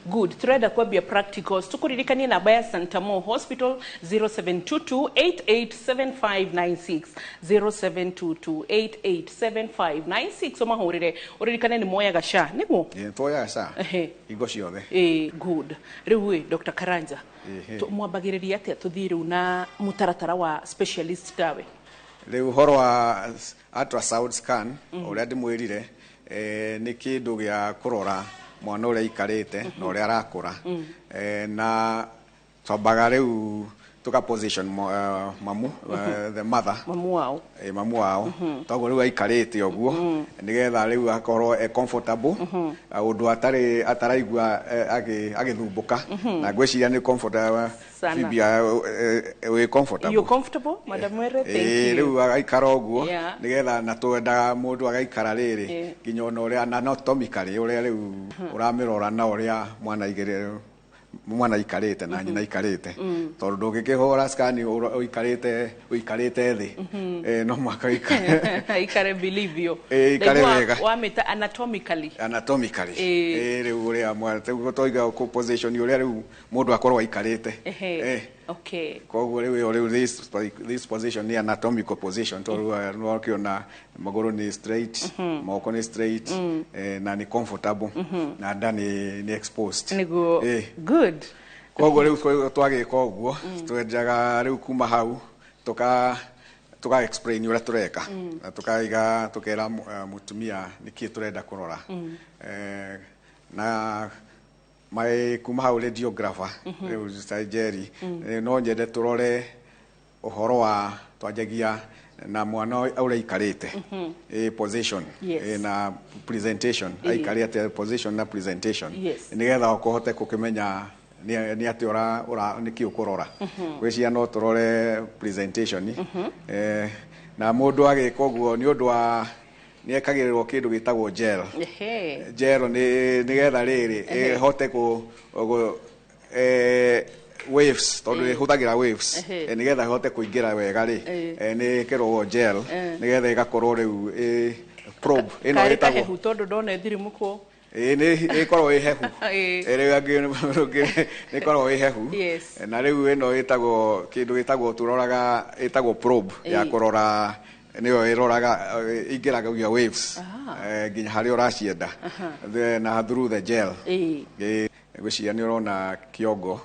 Speaker 2: Good. Turenda kwambia practicals. Tukuririkanie namba ya Santa Mo Hospital 0722887596, 0722887596, ũmahũrĩre. Ũririkane nĩ moyaga SHA, nĩguo?
Speaker 3: Ĩĩ, tuoyaga SHA hingo ciothe.
Speaker 2: Ĩĩ, good. Rĩu ĩ Dr. Karanja,
Speaker 3: Ĩhĩ.
Speaker 2: Mwambagĩrĩria atĩa tũthiĩ rĩu na mũtaratara wa specialist tawe?
Speaker 3: Rĩu ũhoro wa ultrasound scan, ũrĩa ndĩmwĩrire, nĩ kĩndũ gĩa kũrora mwana ũrĩa aikarĩte na ũrĩa arakũra. Na twambaga rĩu Tuka position mamu, the mother,
Speaker 2: mamu wao.
Speaker 3: Mamu wao. Toguo rĩu aikarĩte ũguo nĩgetha rĩu akorwo e comfortable, ũndũ atarĩ ataraigua agĩthumbũka, na ngwĩciria nĩ comfortable.
Speaker 2: Sana.
Speaker 3: Phoebe, wĩ comfortable?
Speaker 2: You comfortable, Madam Were? Thank
Speaker 3: Ĩĩ,
Speaker 2: you.
Speaker 3: rĩu agaikara ũguo nĩgetha, na twendaga mũndũ agaikara rĩrĩ nginya ona ũrĩa anatomically ũrĩa rĩu ũramĩrora na ũrĩa mwana igĩrĩ mwana aikarĩte na nyina aikarĩte, tondũ ndũngĩkĩhũra scan ũikarĩte thĩ. No mũhaka ũikare
Speaker 2: Ikare believe you.
Speaker 3: Ĩĩ, ikare
Speaker 2: Ndaigua
Speaker 3: wega.
Speaker 2: Wamĩta anatomically.
Speaker 3: Anatomically.
Speaker 2: Ĩĩ.
Speaker 3: Ĩĩ, rĩu ũrĩa mwana rĩu toiga kũ position ũrĩa rĩu mũndũ akorwo aikarĩte. Koguo rĩu ĩyo rĩu this position nĩ anatomical position, tondũ nĩ ũkĩona magũrũ nĩ straight, moko nĩ straight, na nĩ comfortable, na nda nĩ exposed.
Speaker 2: Nĩguo. Good.
Speaker 3: Koguo rĩu twagĩka ũguo, twenjaga rĩu kuma hau tuka explain ũrĩa tũreka, na tukaiga tukera mũtumia nĩkĩ tũrenda kũrora. Na mai kuma hau radiographer rĩu ta Jerry, no nyende tũrore ũhoro wa twanjagia na mwana ũrĩa aikarĩte, position, na presentation, aikarĩte position na presentation, nĩgetha ũkũhote gũkĩmenya nĩ atĩ ũra nĩkĩ ũkũrora. Gwĩciria no tũrore presentation. Na mũndũ agĩka ũguo nĩ ũndũ wa nĩ ekagĩrĩrwo kĩndũ gĩtagwo gel. Gel nĩ nĩgetha rĩrĩ ĩhote kũ waves, tondũ ĩhũthagĩra waves. Nĩgetha ĩhote kũingĩra wega rĩ, nĩ ĩkĩragwo gel nĩgetha ĩgakorwo rĩu probe ĩno
Speaker 2: Karĩ
Speaker 3: ĩtagwo
Speaker 2: kahehu tondũ ndona ĩthirimũkwo.
Speaker 3: Ĩĩ, nĩ ĩkoragwo ĩ hehu. Rĩu angĩ nĩ ĩkoragwo ĩ hehu. Na rĩu ĩno ĩtagwo kĩndũ gĩtagwo tũroraga ĩtagwo probe ya kũrora, nĩyo ĩroraga, ĩingĩragia waves nginya harĩa ũracienda. Na through the gel. Ĩĩ, ngwĩciria nĩ ũrona kĩongo,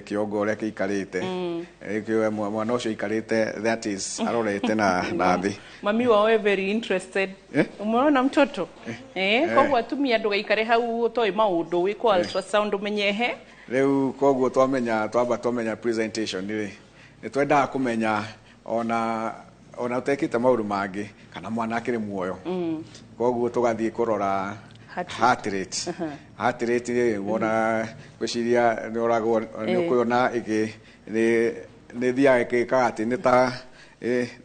Speaker 3: kĩongo ũrĩa kĩikarĩte. Mwana ũcio aikarĩte, that is arorete na thĩ.
Speaker 2: Mami wao e very interested.
Speaker 3: Eh?
Speaker 2: Umeona mtoto? Koguo atumia ndũgaikare hau ũtoĩ maũndũ, wĩkwo ultrasound ũmenye he.
Speaker 3: Rĩu koguo twamenya twamba twamenya presentation rĩ, nĩ twendaga kũmenya ona ũtekĩte maũndũ mangĩ kana mwana akĩrĩ muoyo. Koguo tũgathiĩ kũrora
Speaker 2: Heart
Speaker 3: heart rate. Heart rate rĩ, wona ngwĩciria nĩ ũragwo nĩ ũkuona ĩgĩ nĩ thiaga ĩgĩkaga atĩ nĩ ta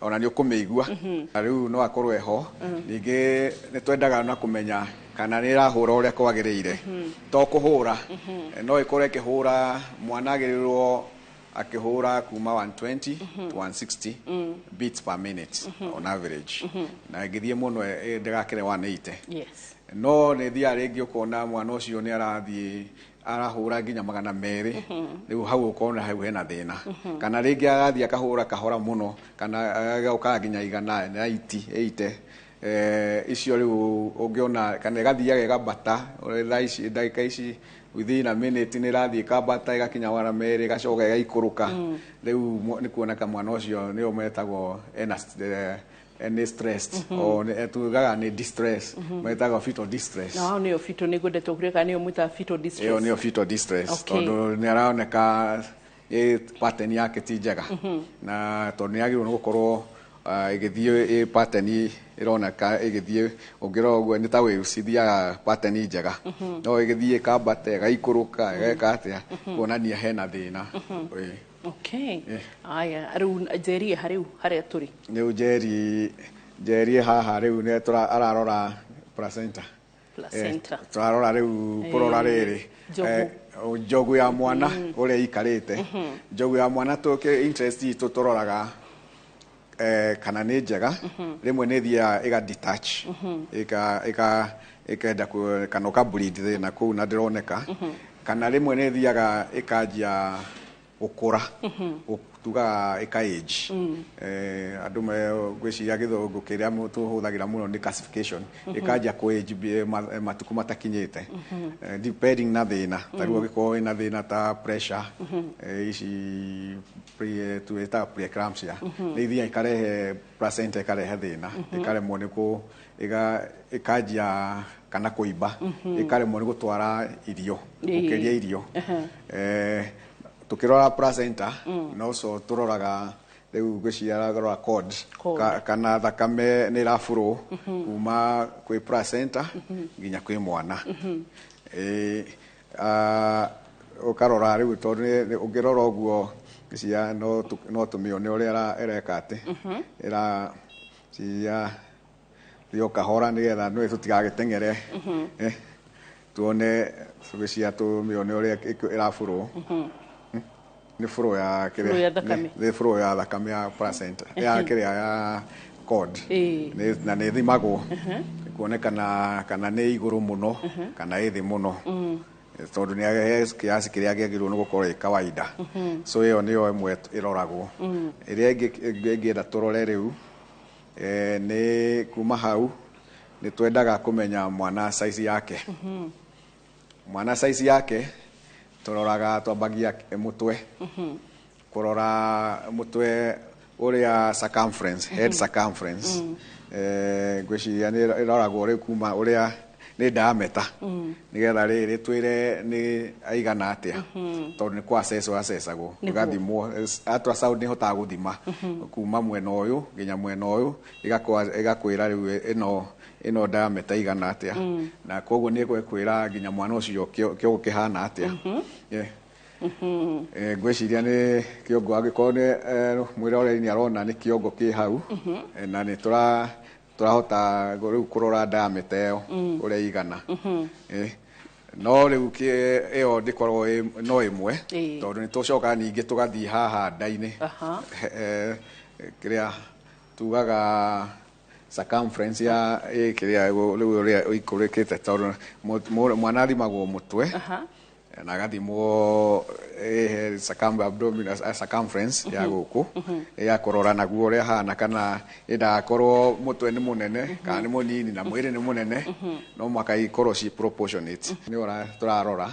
Speaker 3: ona nĩ ũkũmĩigua. Na rĩu no akorwo eho. Ningĩ nĩ twendaga na kũmenya kana nĩ ĩrahũra ũrĩa kwagĩrĩire, to kũhũra, no ĩkorwo ĩkĩhũra, mwana agĩrĩirwo akĩhũra kuma 120 to 160 beats per minute on average, na ĩngĩthiĩ mũno ndĩgakĩre 180. No nĩ thiaga rĩngĩ ũkona mwana ũcio nĩ arathiĩ arahũra nginya 200. Rĩu hau ũkona hau hena thĩna, kana rĩngĩ agathiĩ akahũra kahora mũno, kana agoka nginya 190 80. Icio rĩu ũngĩona kana ĩgathiaga ĩgambata thaa ici, ndagĩka ici, within a minute nĩ ĩrathiĩ ĩkambata ĩgakinya 200, ĩgacoka ĩgaikũrũka. Rĩu nĩ kuoneka mwana ũcio nĩo metagwo ena nĩ stressed, o tugaga nĩ distress, metagwo fetal distress.
Speaker 2: Na hau nĩyo fetal, nĩguo ndeto kũrĩa kana nĩyo mwĩtaga fetal distress?
Speaker 3: Ĩyo nĩyo fetal distress, tondũ nĩ aroneka pattern yake ti njega, na tondũ nĩ agĩrĩirwo nĩ gũkorwo ĩgĩthiĩ pattern ĩroneka ĩgĩthiĩ, ũngĩrora ũguo nĩ ta waves ithiaga pattern njega, no ĩgĩthiĩ ĩkambata ĩgaikũrũka ĩgeka atĩa, kuonania hena thĩna. Ĩĩ.
Speaker 2: Okay, aya rĩu njerie harĩu harĩa tũrĩ.
Speaker 3: Rĩu njeri haha rĩu nĩ ararora placenta.
Speaker 2: Placenta.
Speaker 3: Tũrarora rĩu kũrora rĩrĩ
Speaker 2: Njogu.
Speaker 3: Njogu ya mwana ũrĩa ĩikarĩte. Njogu ya mwana tũkĩ interest itũ tũroraga kana nĩ njega. Rĩmwe nĩ ĩthiaga ĩga detach, ĩka ĩkenda kana ũka bleed thĩna kũu na ndĩroneka, kana rĩmwe nĩ ĩthiaga ĩkanjia gũkũra, tugaga ĩka age. Andũ me ngwĩciria gĩthũngũ kĩrĩa tũhũthagĩra mũno nĩ calcification, ĩkanjia kũ age matukũ matakinyĩte, depending na thĩna. Ta rĩu ũngĩkorwo wĩna thĩna ta pressure, ici twĩtaga preeclampsia, nĩ ithiaga ikarehe placenta ĩkarehe thĩna, ĩkaremwo nĩ kũ ĩkanjia kana kũimba, ĩkaremwo nĩ gũtwara irio, gũkĩria irio. Tukirora placenta no so turoraga riu ngwiciria rora cord.
Speaker 2: Cord.
Speaker 3: Kana thakame nĩ ĩrabũrwo kuma kwĩ placenta nginya kwĩ mwana. Ĩ, ũkarora rĩu tondũ ũngĩrora ũguo ngwiciria no tũmĩone ũrĩa ĩreka atĩ ĩra cia thiĩ o kahora nĩgetha nĩ tũtigagĩteng'ere. Tuone ngwiciria tũmĩone ũrĩa ĩrabũrwo nĩ flow ya
Speaker 2: Flow ya thakame.
Speaker 3: Nĩ flow ya thakame ya placenta ya kĩrĩa ya cord. Na nĩ ĩthimagwo kuonekana kana nĩ igũrũ mũno kana ĩ thĩ mũno, tondũ nĩ he kiasi kĩrĩa kĩagĩrĩirwo nĩ gũkorwo ĩ kawaida. So ĩyo nĩyo ĩmwe ĩroragwo. Ĩrĩa ĩngĩ ĩngĩenda tũrore rĩu nĩ kuma hau nĩ twendaga kũmenya mwana size yake. Mwana size yake tũroraga, twambagia mũtwe, kũrora mũtwe ũrĩa circumference, head circumference. Ngwĩciria nĩ ĩroragwo rĩu kuma ũrĩa nĩ diameter nĩgetha rĩrĩ twĩre nĩ aigana atĩa, tondũ nĩ kwa assess assessagwo. Ĩgathimwo, ultrasound nĩ ĩhotaga gũthima kuma mwena ũyũ nginya mwena ũyũ, ĩgakwĩra rĩu ĩno diameter igana atĩa, na koguo nĩ ĩgũkwĩra nginya mwana ũcio kĩongo kĩhana atĩa. Yeah. Ngwĩciria nĩ kĩongo angĩkorwo nĩ mwĩroreri nĩ arona nĩ kĩongo kĩ hau. Na nĩ tũrahota rĩu kũrora diameter ĩyo ũrĩa igana. No rĩu ĩyo ndĩkoragwo no ĩmwe, tondũ nĩ tũcokaga ningĩ tũgathiĩ haha nda-inĩ. Kĩrĩa tugaga circumference ya kĩrĩa rĩu ũrĩa ĩikũrũkĩte, tondũ mwana athimagwo mũtwe na agathimwo abdominal circumference ya gũkũ ya kũrora naguo ũrĩa hana, kana ndagakorwo mũtwe nĩ mũnene kana nĩ mũnini na mwĩrĩ nĩ mũnene, no mũhaka ikorwo ci proportionate. Nĩ ũrĩa tũrarora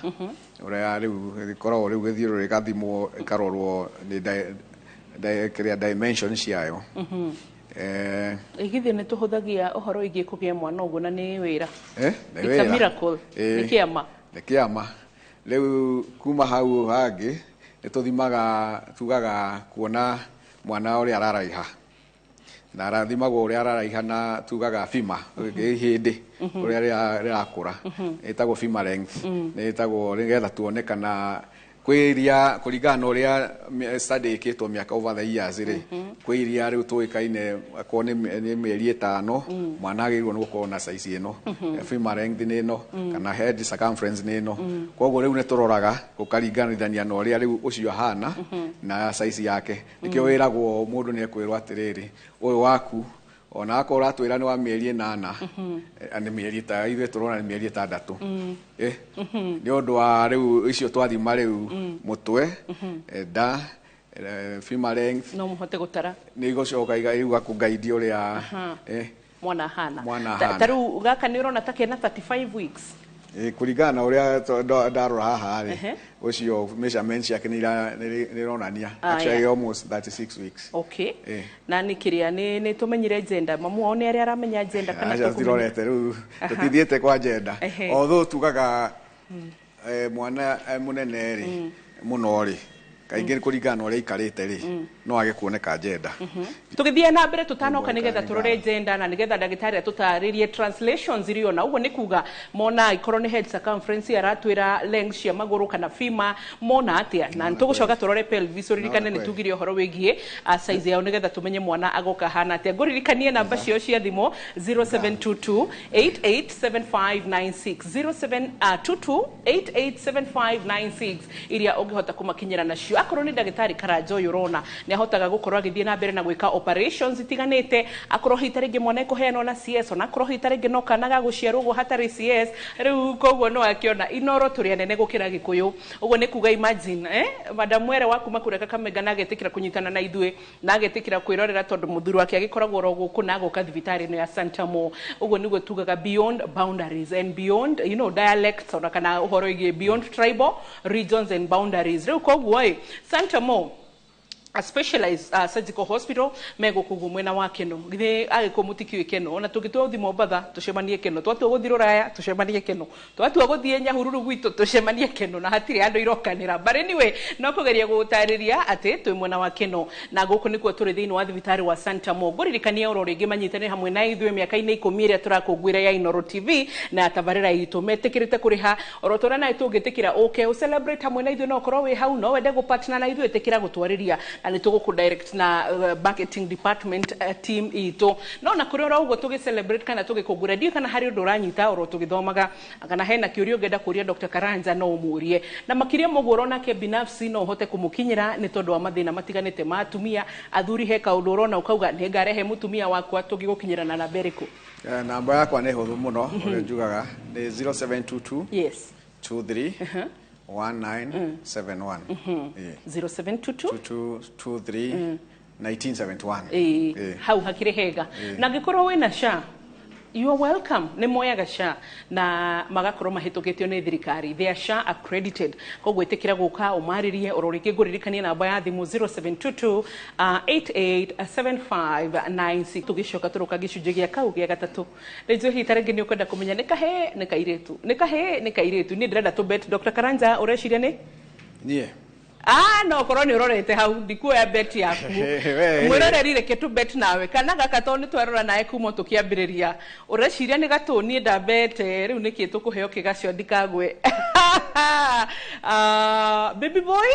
Speaker 3: ũrĩa rĩu ĩkoragwo rĩu gĩthiũrũrĩ ĩgathimwo ĩkarorwo nĩ kĩrĩa dimension ciayo.
Speaker 2: Githĩ nĩ tũhũthagia ũhoro wĩgiĩ kũgĩa mwana ũguo na nĩ wĩra?
Speaker 3: Nĩ
Speaker 2: It's a
Speaker 3: wĩra.
Speaker 2: miracle. Nĩ kĩama.
Speaker 3: Nĩ kĩama. Rĩu kuma hau hangĩ nĩ tũthimaga, tugaga kuona mwana ũrĩa araraiha, na arathimagwo ũrĩa araraiha na tugaga femur, ihĩndĩ ũrĩa rĩrakũra, ĩtagwo femur length. Nĩ ĩtagwo nĩgetha tuone kana kwĩ iria kũringana na ũrĩa study ĩkĩtwo mĩaka over the years rĩ, kwĩ iria rĩu tũĩkaine akorwo nĩ mĩeri 5 mwana agĩrĩirwo nĩ gũkorwo na size ĩno, femur length nĩ ĩno, kana head circumference nĩ ĩno. Koguo rĩu nĩ tũroraga ũkaringanithania na ũrĩa rĩu ũcio ahana na size yake. Nĩkĩo wĩragwo mũndũ nĩ ekwĩrwo atĩrĩrĩ, ũyũ waku ona akorwo ũratwĩra nĩ wa mĩeri 8, nĩ mĩeri ta ithuĩ tũrona nĩ mĩeri 6. Nĩ ũndũ wa rĩu icio twathima rĩu mũtwe, nda, femur length.
Speaker 2: No mũhote gũtara
Speaker 3: nĩ igũcoka rĩu gakũngaidi ũrĩa
Speaker 2: mwana ahana.
Speaker 3: Mwana ahana.
Speaker 2: Ta rĩu gaka nĩ ũrona ta kena 35 weeks.
Speaker 3: Kũringana na ũrĩa ndarora haha rĩ, ũcio measurement ciake nĩ ironania actually almost 36 weeks.
Speaker 2: Na nĩ kĩrĩa nĩ tũmenyire gender, mamu wao nĩ arĩa aramenya gender kana
Speaker 3: Aca,
Speaker 2: tũkũmenya?
Speaker 3: tũtirorete rĩu, tũtithiĩte kwa gender. Although tugaga mwana mũnene rĩ mũno rĩ, kaingĩ kũringana na ũrĩa aikarĩte rĩ, no age kuoneka gender.
Speaker 2: Tũgĩthiĩ na mbere tũtanoka nĩgetha tũrore gender na nĩgetha ndagĩtarĩ atũtarĩrie translations iria ona ũguo nĩ kuga mona ikorwo nĩ head circumference aratwĩra length cia magũrũ kana femur mona atĩa, na nĩtũgũcoka tũrore pelvis. Ũririkane nĩ tugire ũhoro wĩgiĩ size yao nĩgetha tũmenye mwana agoka hana atĩa. Ngũririkanie namba ciao cia thimũ 0722 887596, 0722 887596, iria ũngĩhota kũmakinyĩra nacio. Akorwo nĩ ndagĩtarĩ Karanja ũyũ ũrona nĩ ahotaga gũkorwo agĩthiĩ na mbere na gwĩka operations itiganĩte, akorwo hihi ta rĩngĩ mwana ekũheanwo na CS, ona akorwo hihi ta rĩngĩ no kana gagũciarwo ũguo hatarĩ CS. Rĩu koguo no akĩona inoro tũrĩ anene gũkĩra Gĩkũyũ, ũguo nĩ kuga imagine madam Mwere wa kuma kũrĩa Kakamega na agetĩkĩra kũnyitana na ithuĩ na agetĩkĩra kwĩrorera tondũ mũthuri wake agĩkoragwo oro gũkũ na agoka thibitarĩ ĩno ya Santa Mo. Ũguo nĩguo tugaga beyond boundaries and beyond dialects, ona kana ũhoro wĩgiĩ beyond tribal regions and boundaries. Rĩu koguo ĩ Santa Mo. A specialized surgical hospital megũkũguo mwena wa Keno. Githĩ agĩkũ mũtikĩũĩ Keno? Ona tũngĩtua gũthiĩ Mombatha tũcemanie Keno, twatua gũthiĩ Rũraya tũcemanie Keno, twatua gũthiĩ Nyahururu gwitũ tũcemanie Keno, na hatirĩ handũ irokanĩra. But anyway, no kũgeria gũgũtarĩria atĩ twĩ mwena wa Keno na gũkũ nĩkuo tũrĩ thĩinĩ wa thibitarĩ wa Santa Mo. Ngũririkania oro rĩngĩ manyitanĩre hamwe na ithuĩ mĩaka-inĩ 10 ĩrĩa tũrakũngũĩra ya Inooro TV na tabarĩra itũ, metĩkĩrĩte kũrĩha oro tũrĩa nawe tũngĩtĩkĩra ũke ũcelebrate hamwe na ithuĩ, no ũkorwo wĩ hau, no wende gũpartner na ithuĩ, ĩtĩkĩra gũtwarĩria na nĩ tũgũkũ direct na marketing department team itũ. No na kũrĩ oro ũguo tũgĩ celebrate kana tũgĩkũngũĩra, ndiũĩ kana harĩ ũndũ ũranyita oro tũgĩthomaga, kana hena kĩũria ũngĩenda kũria Dr. Karanja no ũmũrie, na makĩria ma ũguo ũronake binafsi no ũhote kũmũkinyĩra nĩ tondũ wa mathĩna matiganĩte ma atumia athuri. He kaũndũ ũrona ũkauga nĩ ngarehe mũtumia wakwa, tũngĩgũkinyĩra na namba ĩrĩkũ?
Speaker 3: Namba yakwa nĩ hũthũ mũno, ũrĩa njugaga nĩ 0722 23 1971.
Speaker 2: 0722
Speaker 3: 23 1971.
Speaker 2: Ĩĩ, hau hakĩrĩ hega. Na angĩkorwo wĩna SHA, you are welcome. Nĩ moyaga SHA na magakorwo mahĩtũkĩtio nĩ thirikari, they are SHA accredited. Koguo ĩtĩkĩra gũka ũmarĩrie oro rĩngĩ. Ngũririkanie namba ya thimũ 0722 887596. Tũgĩcoka tũroka gĩcunjĩ gĩa kau gĩa gatatũ. Rĩnjũ hihi ta rĩngĩ nĩ ũkwenda kũmenya nĩ kahĩĩ nĩ kairĩtu, nĩ kahĩĩ nĩ kairĩtu. Niĩ ndĩrenda tũ bet. Dr. Karanja, ũreciria nĩ
Speaker 3: Niĩ
Speaker 2: Ah, no korwo nĩ ũrorete hau ndikuoya bet yaku.
Speaker 3: We.
Speaker 2: Mwĩroreri, reke tu bet nawe kana gaka, tondũ nĩ twarora nawe kuma tũkĩambĩrĩria. Ũreciria nĩ gatũ? Niĩ ndambete rĩu nĩkĩ tũkũheo kĩgacio ndikagwe. Baby boy,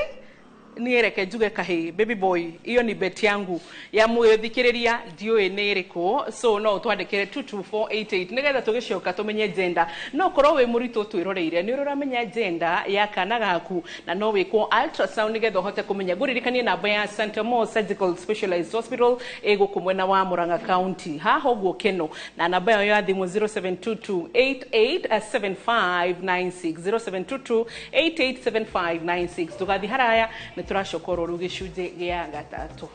Speaker 2: niĩ reke njuge kahĩ, baby boy. Iyo ni bet yangu ya mwĩthikĩrĩria, ndiũĩ nĩ ĩrĩkũ, so no ũtwandĩkĩre 22488 nĩgetha tũgĩcoka tũmenye gender. No ũkorwo wĩ mũritũ twĩroreire, nĩ ũrĩa ũramenya gender ya kana gaku, na no wĩkwo ultrasound nĩgetha ũhote kũmenya. Ngũririkanie namba ya Santa Mo Surgical Specialized Hospital ĩ gũkũ mwena wa Murang'a County, haha ũguo Keno, na namba yayo ya thimũ 0722 887596, 0722 887596. Tũgathiĩ haraya, nĩ tũracoka oro rĩu gĩcunjĩ gĩa gatatũ.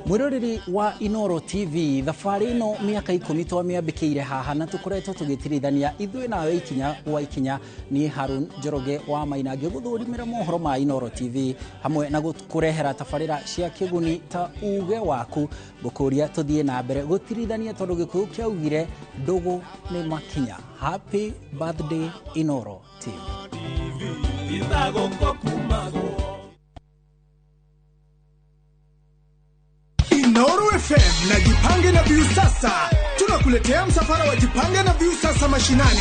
Speaker 13: Mwiroreri wa Inooro TV, thabarĩ ĩno mĩaka 10 twamĩambĩkĩire haha na tũkoretwo tũgĩtirithania ithuĩ nawe ikinya gwa ikinya. Niĩ Harun Njoroge wa Maina ngĩgũthũrimĩra mohoro ma Inooro TV hamwe na kũrehera tabarĩra cia kĩguni ta uge waku. Ngũkũria tũthiĩ na mbere gũtirithania tondũ Gĩkũyũ kĩaugire ndũgũ nĩ makinya. Happy birthday, Inooro TV.
Speaker 14: Inooro FM na Jipange na Viusasa tunakuletea msafara wa Jipange na Viusasa mashinani.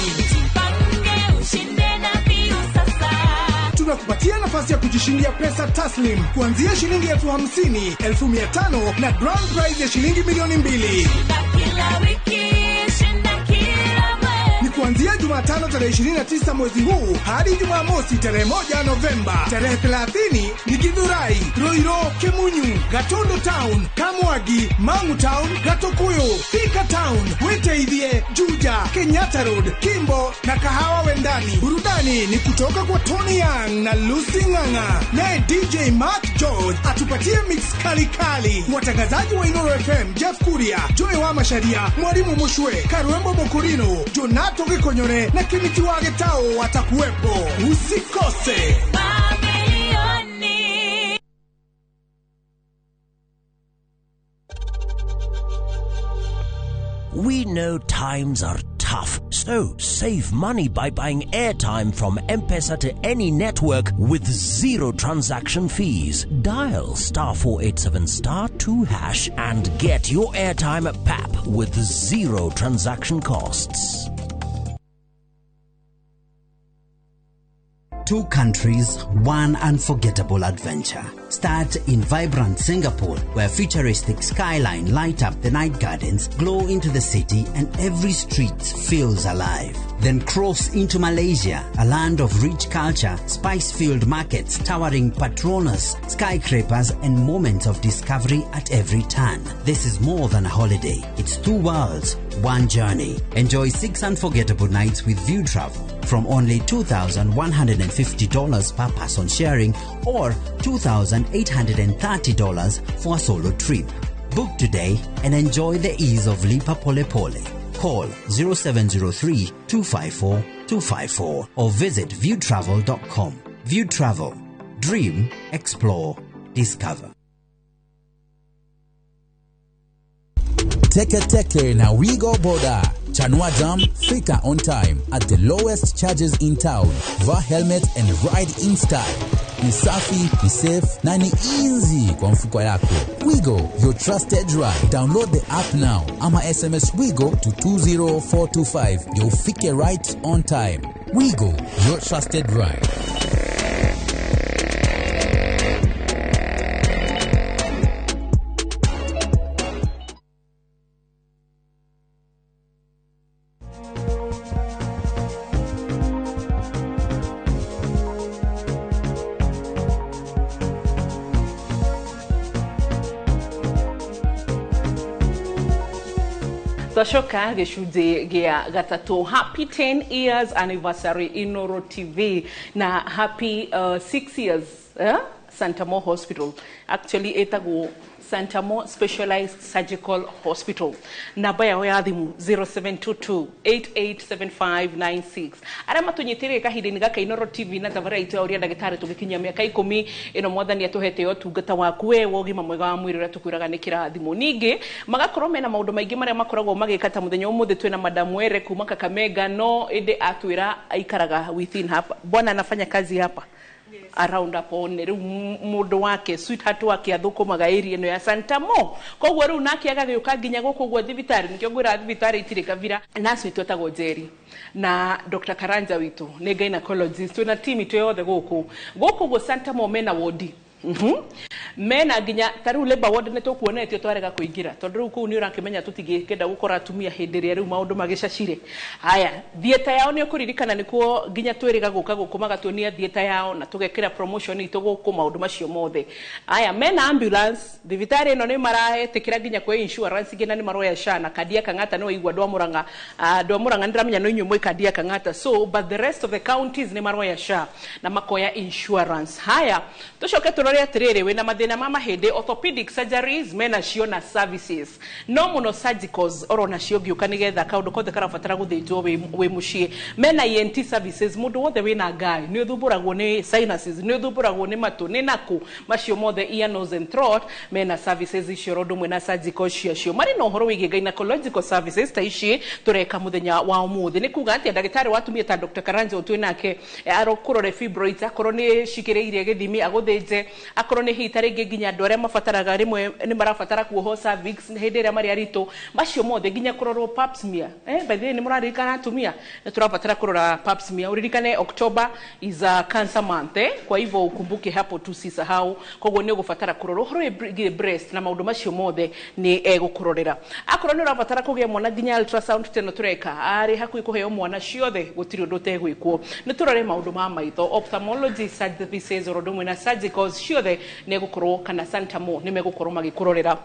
Speaker 14: Tunakupatia nafasi ya kujishindia pesa taslim kuanzia shilingi 50,000, 500,000 na grand prize ya shilingi 2,000,000. Ni kuanzia Jumatano tarehe 29 mwezi huu hadi Jumamosi tarehe 1 Novemba. Tarehe 30 ni Githurai, Ruiru, Kimunyu, Gatundu Town, Kamwagi, Mangu Town, Gatukuyu, Thika Town, Witeithie, Juja, Kenyatta Road, Kimbo na Kahawa Wendani. Burudani ni kutoka kwa Tony Young na Lucy Ng'ang'a, naye DJ Mark George atupatie mix kali kali. Watangazaji wa Inooro FM Jeff Kuria, Joy wa Masharia, Mwalimu Mushwe, Karwembo Mokurino, Jonato Gikonyore na Kimiti wa Getao watakuwepo. Usikose.
Speaker 15: We know times are tough, so save money by buying airtime from M-Pesa to any network with zero transaction fees. Dial *487 *2# and get your airtime at PAP with zero transaction costs.
Speaker 16: Two countries, one unforgettable adventure. Start in vibrant Singapore, where futuristic skyline light up the night gardens, glow into the city, and every street feels alive. Then cross into Malaysia, a land of rich culture, spice-filled markets, towering Petronas, skyscrapers, and moments of discovery at every turn. This is more than a holiday. It's two worlds, one journey. Enjoy 6 unforgettable nights with View Travel from only $2,150 per person sharing or $2,830 for a solo trip. Book today and enjoy the ease of Lipa Pole Pole. Call 0703 254 254 or visit viewtravel.com. View Travel. Dream, explore, discover.
Speaker 17: Teke Teke na Wigo Boda. Chanua Jam, fika on time at the lowest charges in town. Vaa helmet and ride in style. Ni safi, ni safe na ni easy kwa mfuko yako. Wigo, your trusted ride. Download the app now ama SMS Wigo to 20425. You'll fike right on time. Wigo, your trusted ride.
Speaker 2: Twacoka gĩcunjĩ gĩa gatatũ. Happy 10 years anniversary Inoro TV na happy 6 years Santamo Hospital. Actually ĩtagwo Santamo Specialized Surgical Hospital. Namba yao ya thimũ 0722 887596. Arĩa matũnyitĩrĩire kahinda-inĩ gaka Inoro TV na thabarĩ itũ ya ũrĩa ndagĩtarĩ tũgĩkinyia mĩaka 10 ĩno mwathani atũhete ũtungata waku we wa ũgima mwega wa mwĩrĩ ũrĩa tũkwĩraga nĩ kĩrathimo. Ningĩ magakorwo mena maũndũ maingĩ marĩa makoragwo magĩka ta mũthenya ũmũthĩ twĩna Madam Were kuma Kakamega, no ĩndĩ atwĩra aikaraga within hapa. Bwana anafanya kazi hapa around hapo nĩ rĩu mũndũ wake sweetheart wake athũkũmaga area ĩno ya Santamo, koguo rĩu nake agagĩũka nginya gũkũ ũguo thibitarĩ. Nĩkĩo ngwĩra thibitarĩ itirĩ kabira. Nurse witũ etagwo Njeri na Dr. Karanja witũ nĩ gynecologist. Twĩna team itũ yothe gũkũ ũguo Santamo mena wodi. Mena nginya ta rĩu labor ward nĩ tũkuonetio twarega kũingĩra tondũ rĩu kũu nĩ ũrakĩmenya tũtingĩkenda gũkora atumia hĩndĩ ĩrĩa rĩu maũndũ magĩcacire. Haya, theatre yao nĩ ũkũririkana nĩkuo nginya twĩrĩga gũka gũkũ magatuonia theatre yao na tũgekĩra promotion itũ gũkũ maũndũ macio mothe. Haya, mena ambulance thibitarĩ ĩno nĩ maraetĩkĩra nginya kwĩ insurance nginya nĩ maroya SHA na kandi ya Kang'ata nĩ waigua andũ a Murang'a, andũ a Murang'a nĩndĩramenya no inyuĩ mwĩ kandi ya Kang'ata, so but the rest of the counties nĩ maroya SHA na makoya insurance. Haya, tũcoke tũrore atĩrĩrĩ, wĩna mathĩna ma mahĩndĩ, orthopedic surgeries mena cio na services no mũno surgicals oro nacio ngĩũka nĩgetha kaũndũ kothe karabatara gũthĩnjwo wĩ mũciĩ. Mena ENT services, mũndũ wothe wĩna ngai nĩ ũthumbũragwo nĩ sinuses, nĩ ũthumbũragwo nĩ matũ nĩ nakũ, macio mothe ear, nose and throat, mena services icio oro ũndũ ũmwe na surgical ciacio. Marĩ na ũhoro wĩgiĩ gynecological services ta ici tũreka mũthenya wa ũmũthĩ. Nĩ kuga atĩa ndagĩtarĩ wa atumia ta Dr. Karanja twĩ nake arokũrore fibroids, akorwo nĩ cikĩrĩirie gĩthimi agũthĩnje, akorwo nĩ hita rĩngĩ nginya andũ arĩa mabataraga rĩmwe nĩ marabatara kuohwo cervix hĩndĩ ĩrĩa marĩ aritũ, macio mothe nginya kũrorwo pap smear. By the way nĩ mũraririkana atumia nĩ tũrabatara kũrora pap smear. Ũririkane October is a cancer month, kwa hivyo ukumbuke hapo tusisahau. Koguo nĩ ũgũbatara kũrora ũhoro wĩgiĩ breast na maũndũ macio mothe nĩ egũkũrorera. Akorwo nĩ ũrabatara kũgĩa mwana nginya ultrasound teno tũreka arĩ hakuhĩ kũheo mwana ciothe gũtirĩ ũndũ ũtegwĩkwo. Nĩ tũrore maũndũ ma maitho, ophthalmology services oro ũndũ ũmwe na surgicals ciothe nĩ egũkorwo kana Santamo nĩ megũkorwo magĩkũrorera.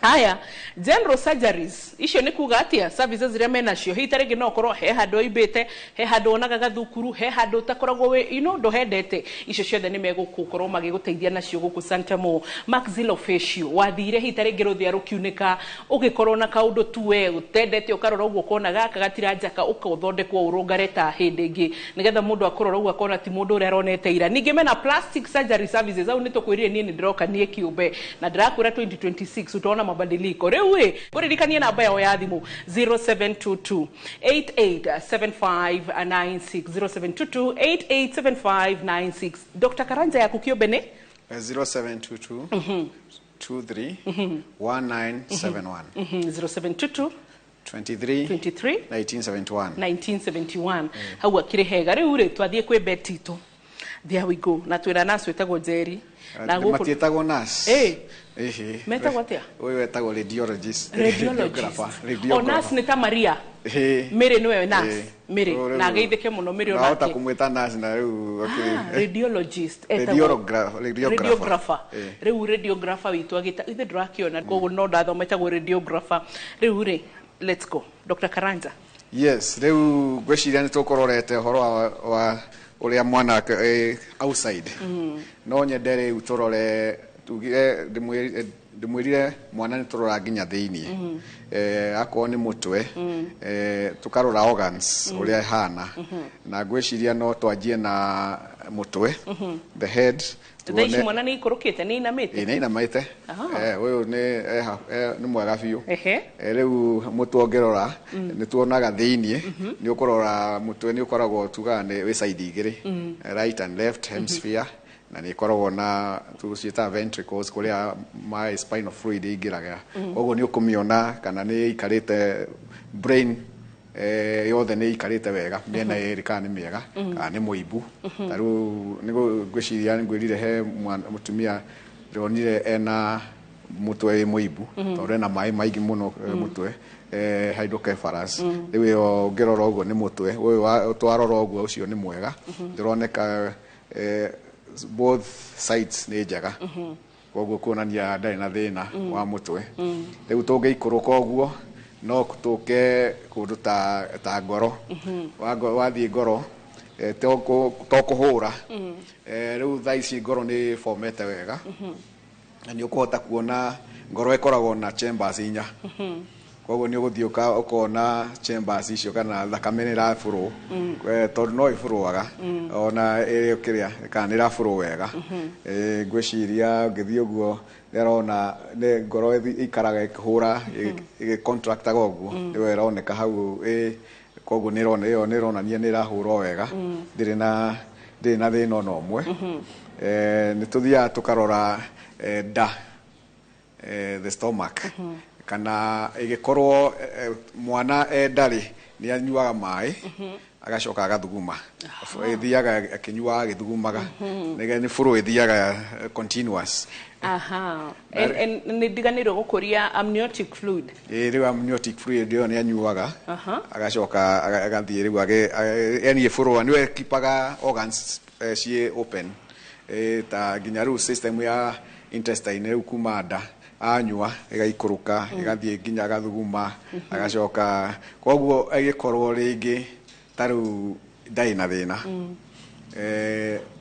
Speaker 2: Haya, general surgeries icio nĩ kuga atia services iria menacio hihi ta rĩngĩ no ũkorwo he handũ ũimbĩte, he handũ wonaga gathukuru, he handũ ũtakoragwo wĩ you know ndũhendete, icio ciothe nĩ megũkorwo magĩgũteithia nacio gũkũ Santamo. Maxillofacial, wathire hihi ta rĩngĩ rũthĩa rũkiunĩka ũgĩkorwo na kaũndũ tu we ũtendete ũkarora ũguo ũkona gaka gatiranjaka ũkaũthondekwo ũrũngare ta hĩndĩ ĩngĩ nĩgetha mũndũ akũrora ũguo akona ti mũndũ ũrĩa aronete ira. Ningĩ mena plastic surgery services, au nĩ tũkwĩrire niĩ nĩ ndĩroka niĩ kĩũmbe na ndĩrakwĩra 2026 utaona mabadiliko. Rĩu ĩ ũririkanie namba yao ya thimũ 0722 887596 0722 887596. Dr. Karanja yaku kĩũmbe nĩ
Speaker 3: 0722 23 1971
Speaker 2: 0722
Speaker 3: 23
Speaker 2: 23
Speaker 3: 1971
Speaker 2: 1971. Hau akĩrĩ hega. Rĩu rĩ twathiĩ kwĩ Betito. There we go. Na twĩna nurse wĩtagwo Njeri. Na gũkũ
Speaker 3: matiĩtagwo nurse. Ĩhĩ.
Speaker 2: Metagwo atĩa?
Speaker 3: Ũyũ etagwo radiologist.
Speaker 2: Radiologist.
Speaker 3: Radiographer.
Speaker 2: O nurse nĩ ta Maria.
Speaker 3: Ĩhĩ.
Speaker 2: Mary nĩwe nurse.
Speaker 3: Ĩĩ.
Speaker 2: Mary
Speaker 3: Rĩu-
Speaker 2: na ageithĩke mũno Mary
Speaker 3: Wahota
Speaker 2: onake.
Speaker 3: kũmwĩta nurse na rĩu
Speaker 2: Ah, radiologist etagwo
Speaker 3: Radiographer.
Speaker 2: radiographer.
Speaker 3: Ĩĩ.
Speaker 2: Rĩu radiographer witũ agĩta ithe ndũrakĩona koguo no ndathoma etagwo radiographer. Rĩu rĩ, let's go. Dr. Karanja.
Speaker 3: Yes, rĩu ngwĩciria nĩ tũkũrorete ũhoro wa ũrĩa mwana outside. No nyende rĩu tũrore tugire ndĩmwĩrire mwana nĩ tũrora nginya thĩiniĩ. Akorwo nĩ mũtwe, tũkarora organs ũrĩa ĩhana. Na ngwĩciria no twanjie na mũtwe, the head.
Speaker 2: Thaa ici mwana nĩ ikũrũkĩte, nĩ inamĩte.
Speaker 3: Ĩ, nĩ inamĩte. Ũyũ nĩ mwega biũ.
Speaker 2: Ehe.
Speaker 3: Rĩu mũtwe ũngĩrora nĩ tuonaga thĩiniĩ, nĩ ũkũrora mũtwe nĩ ũkoragwo tugaga nĩ wĩ side igĩrĩ, right and left hemisphere, na nĩ ĩkoragwo na tũciĩtaga ventricles kũrĩa maĩ spinal fluid ĩingĩraga. Koguo nĩ ũkũmĩona kana nĩ ĩikarĩte brain yothe nĩ ĩikarĩte wega mĩena ĩrĩ, kana nĩ mĩega kana nĩ mũimbu. Ta rĩu nĩguo ngwĩciria ngwĩrire he mũtumia ndĩronire ena mũtwe wĩ mũimbu tondũ ena maĩ maingĩ mũno mũtwe, hydrocephalus. Rĩu ĩyo ũngĩrora ũguo nĩ mũtwe ũyũ twarora ũguo ũcio nĩ mwega, ndĩroneka both sides nĩ njega, koguo kuonania ndarĩ na thĩna wa mũtwe. Rĩu tũngĩikũrũka ũguo no tũke kũndũ ta ngoro. Wathiĩ ngoro, to kũhũra. Rĩu thaa ici ngoro nĩ formete wega na nĩ ũkũhota kuona ngoro ĩkoragwo na chambers inya. Koguo nĩ ũgũthiĩ ũkona chambers icio kana thakame nĩ ĩrabũrũ, tondũ no ĩbũrũaga ona ĩrĩ kĩrĩa kana nĩ ĩrabũrũ wega. Ngwĩciria ngĩthiĩ ũguo nĩ arona nĩ ngoro ĩikaraga ĩkĩhũra ĩgĩcontractaga ũguo, nĩyo ĩroneka hau koguo nĩ ĩrona ĩyo nĩ ĩronania nĩ ĩrahũra wega, ndĩrĩ na thĩna ona ũmwe. Nĩ tũthiaga tũkarora nda, the stomach, kana ĩgĩkorwo mwana enda rĩ nĩ anyuaga maĩ agacoka agathuguma, ĩthiaga akĩnyuaga agĩthugumaga, nĩ flow ĩthiaga continuous.
Speaker 2: Aha. And nĩ ndiganĩirwo gũkũria amniotic fluid.
Speaker 3: Ĩ, rĩu amniotic fluid ĩyo nĩ anyuaga agacoka agathiĩ rĩu yani ĩbũrũa nĩwe keepaga organs ciĩ open, ta nginya rĩu system ya intestine rĩu kuma nda anyua ĩgaikũrũka ĩgathiĩ nginya agathuguma agacoka, koguo ĩgĩkorwo rĩngĩ ta rĩu ndarĩ na thĩna,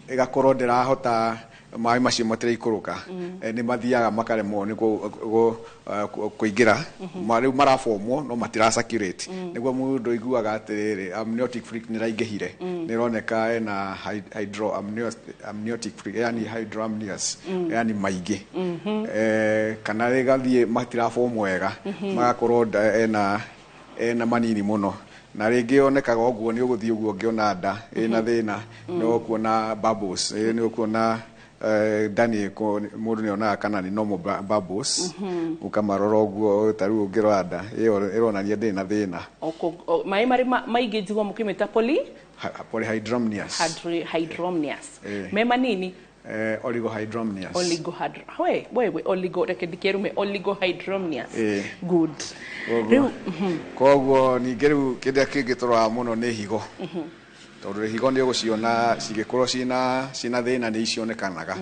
Speaker 3: ĩgakorwo ndĩrahota maĩ macio matiraikũrũka, nĩ mathiaga makaremwo nĩ kũingĩra. Rĩu marabomwo no matira circulate, nĩguo mũndũ aiguaga atĩrĩrĩ amniotic fluid nĩ ĩraingĩhire. Nĩ ĩroneka ena amniotic fluid, yani hydramnios, yani maingĩ, kana rĩgathiĩ matirabomwo wega, magakorwo ena manini mũno, na rĩngĩ yonekaga ũguo nĩ ũgũthiĩ ũguo ũngĩona nda ĩna thĩna nĩ ũkuona bubbles, nĩ ũkuona nda nĩ mũndũ nĩ onaga kana nĩ normal bubbles, ũkamarora ũguo ta rĩu ũngĩrora nda ĩyo ĩronania ndĩrĩ na thĩna.
Speaker 2: Maĩ marĩ maingĩ njigua mũkĩmĩta poly
Speaker 3: Polyhydramnios.
Speaker 2: Hydramnios. Me manini?
Speaker 3: Oligohydramnios.
Speaker 2: Oligohydra we wewe oligo, reke ndikerume, oligohydramnios. Good.
Speaker 3: Koguo
Speaker 2: Rĩu
Speaker 3: koguo ningĩ rĩu kĩrĩa kĩngĩ tũroraga mũno nĩ higo, tondũ higo nĩ ũgũciona cigĩkorwo ciĩna thĩna nĩ icionekanaga.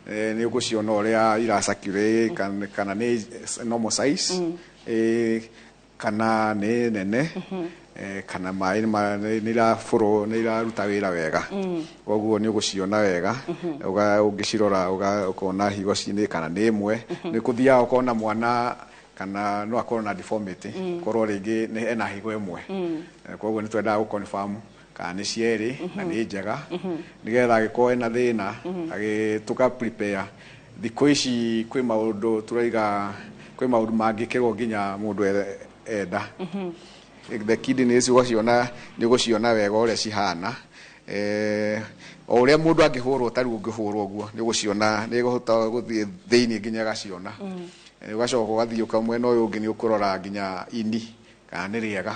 Speaker 3: Nĩ ũgũciona ũrĩa iracirculate kana nĩ normal size, kana nĩ nene, kana maĩ nĩ irabũrũ nĩ iraruta wĩra wega. Koguo nĩ ũgũciona wega ũngĩcirora ũkona higo cinĩ kana nĩ ĩmwe nĩ kũthiaga ũkona mwana kana no akorwo na deformity, korwo rĩngĩ nĩ ena higo ĩmwe. Koguo nĩ twendaga gũ confirm kana nĩ cierĩ na nĩ njega, nĩgetha angĩkorwo ena thĩna tũka prepare. Thikũ ici kwĩ maũndũ tũraiga, kwĩ maũndũ mangĩkĩrwo nginya mũndũ enda the kidneys ũgaciona nĩ ũgũciona wega ũrĩa cihana, o ũrĩa mũndũ angĩhũrwo, ta rĩu ũngĩhũrwo ũguo nĩ ũgũciona nĩ ĩgũhota gũthiĩ thĩiniĩ nginya ĩgaciona. Ũgacoka ũgathiĩ ũka mwena ũyũ ũngĩ nĩ ũkũrora nginya ini kana nĩ rĩega.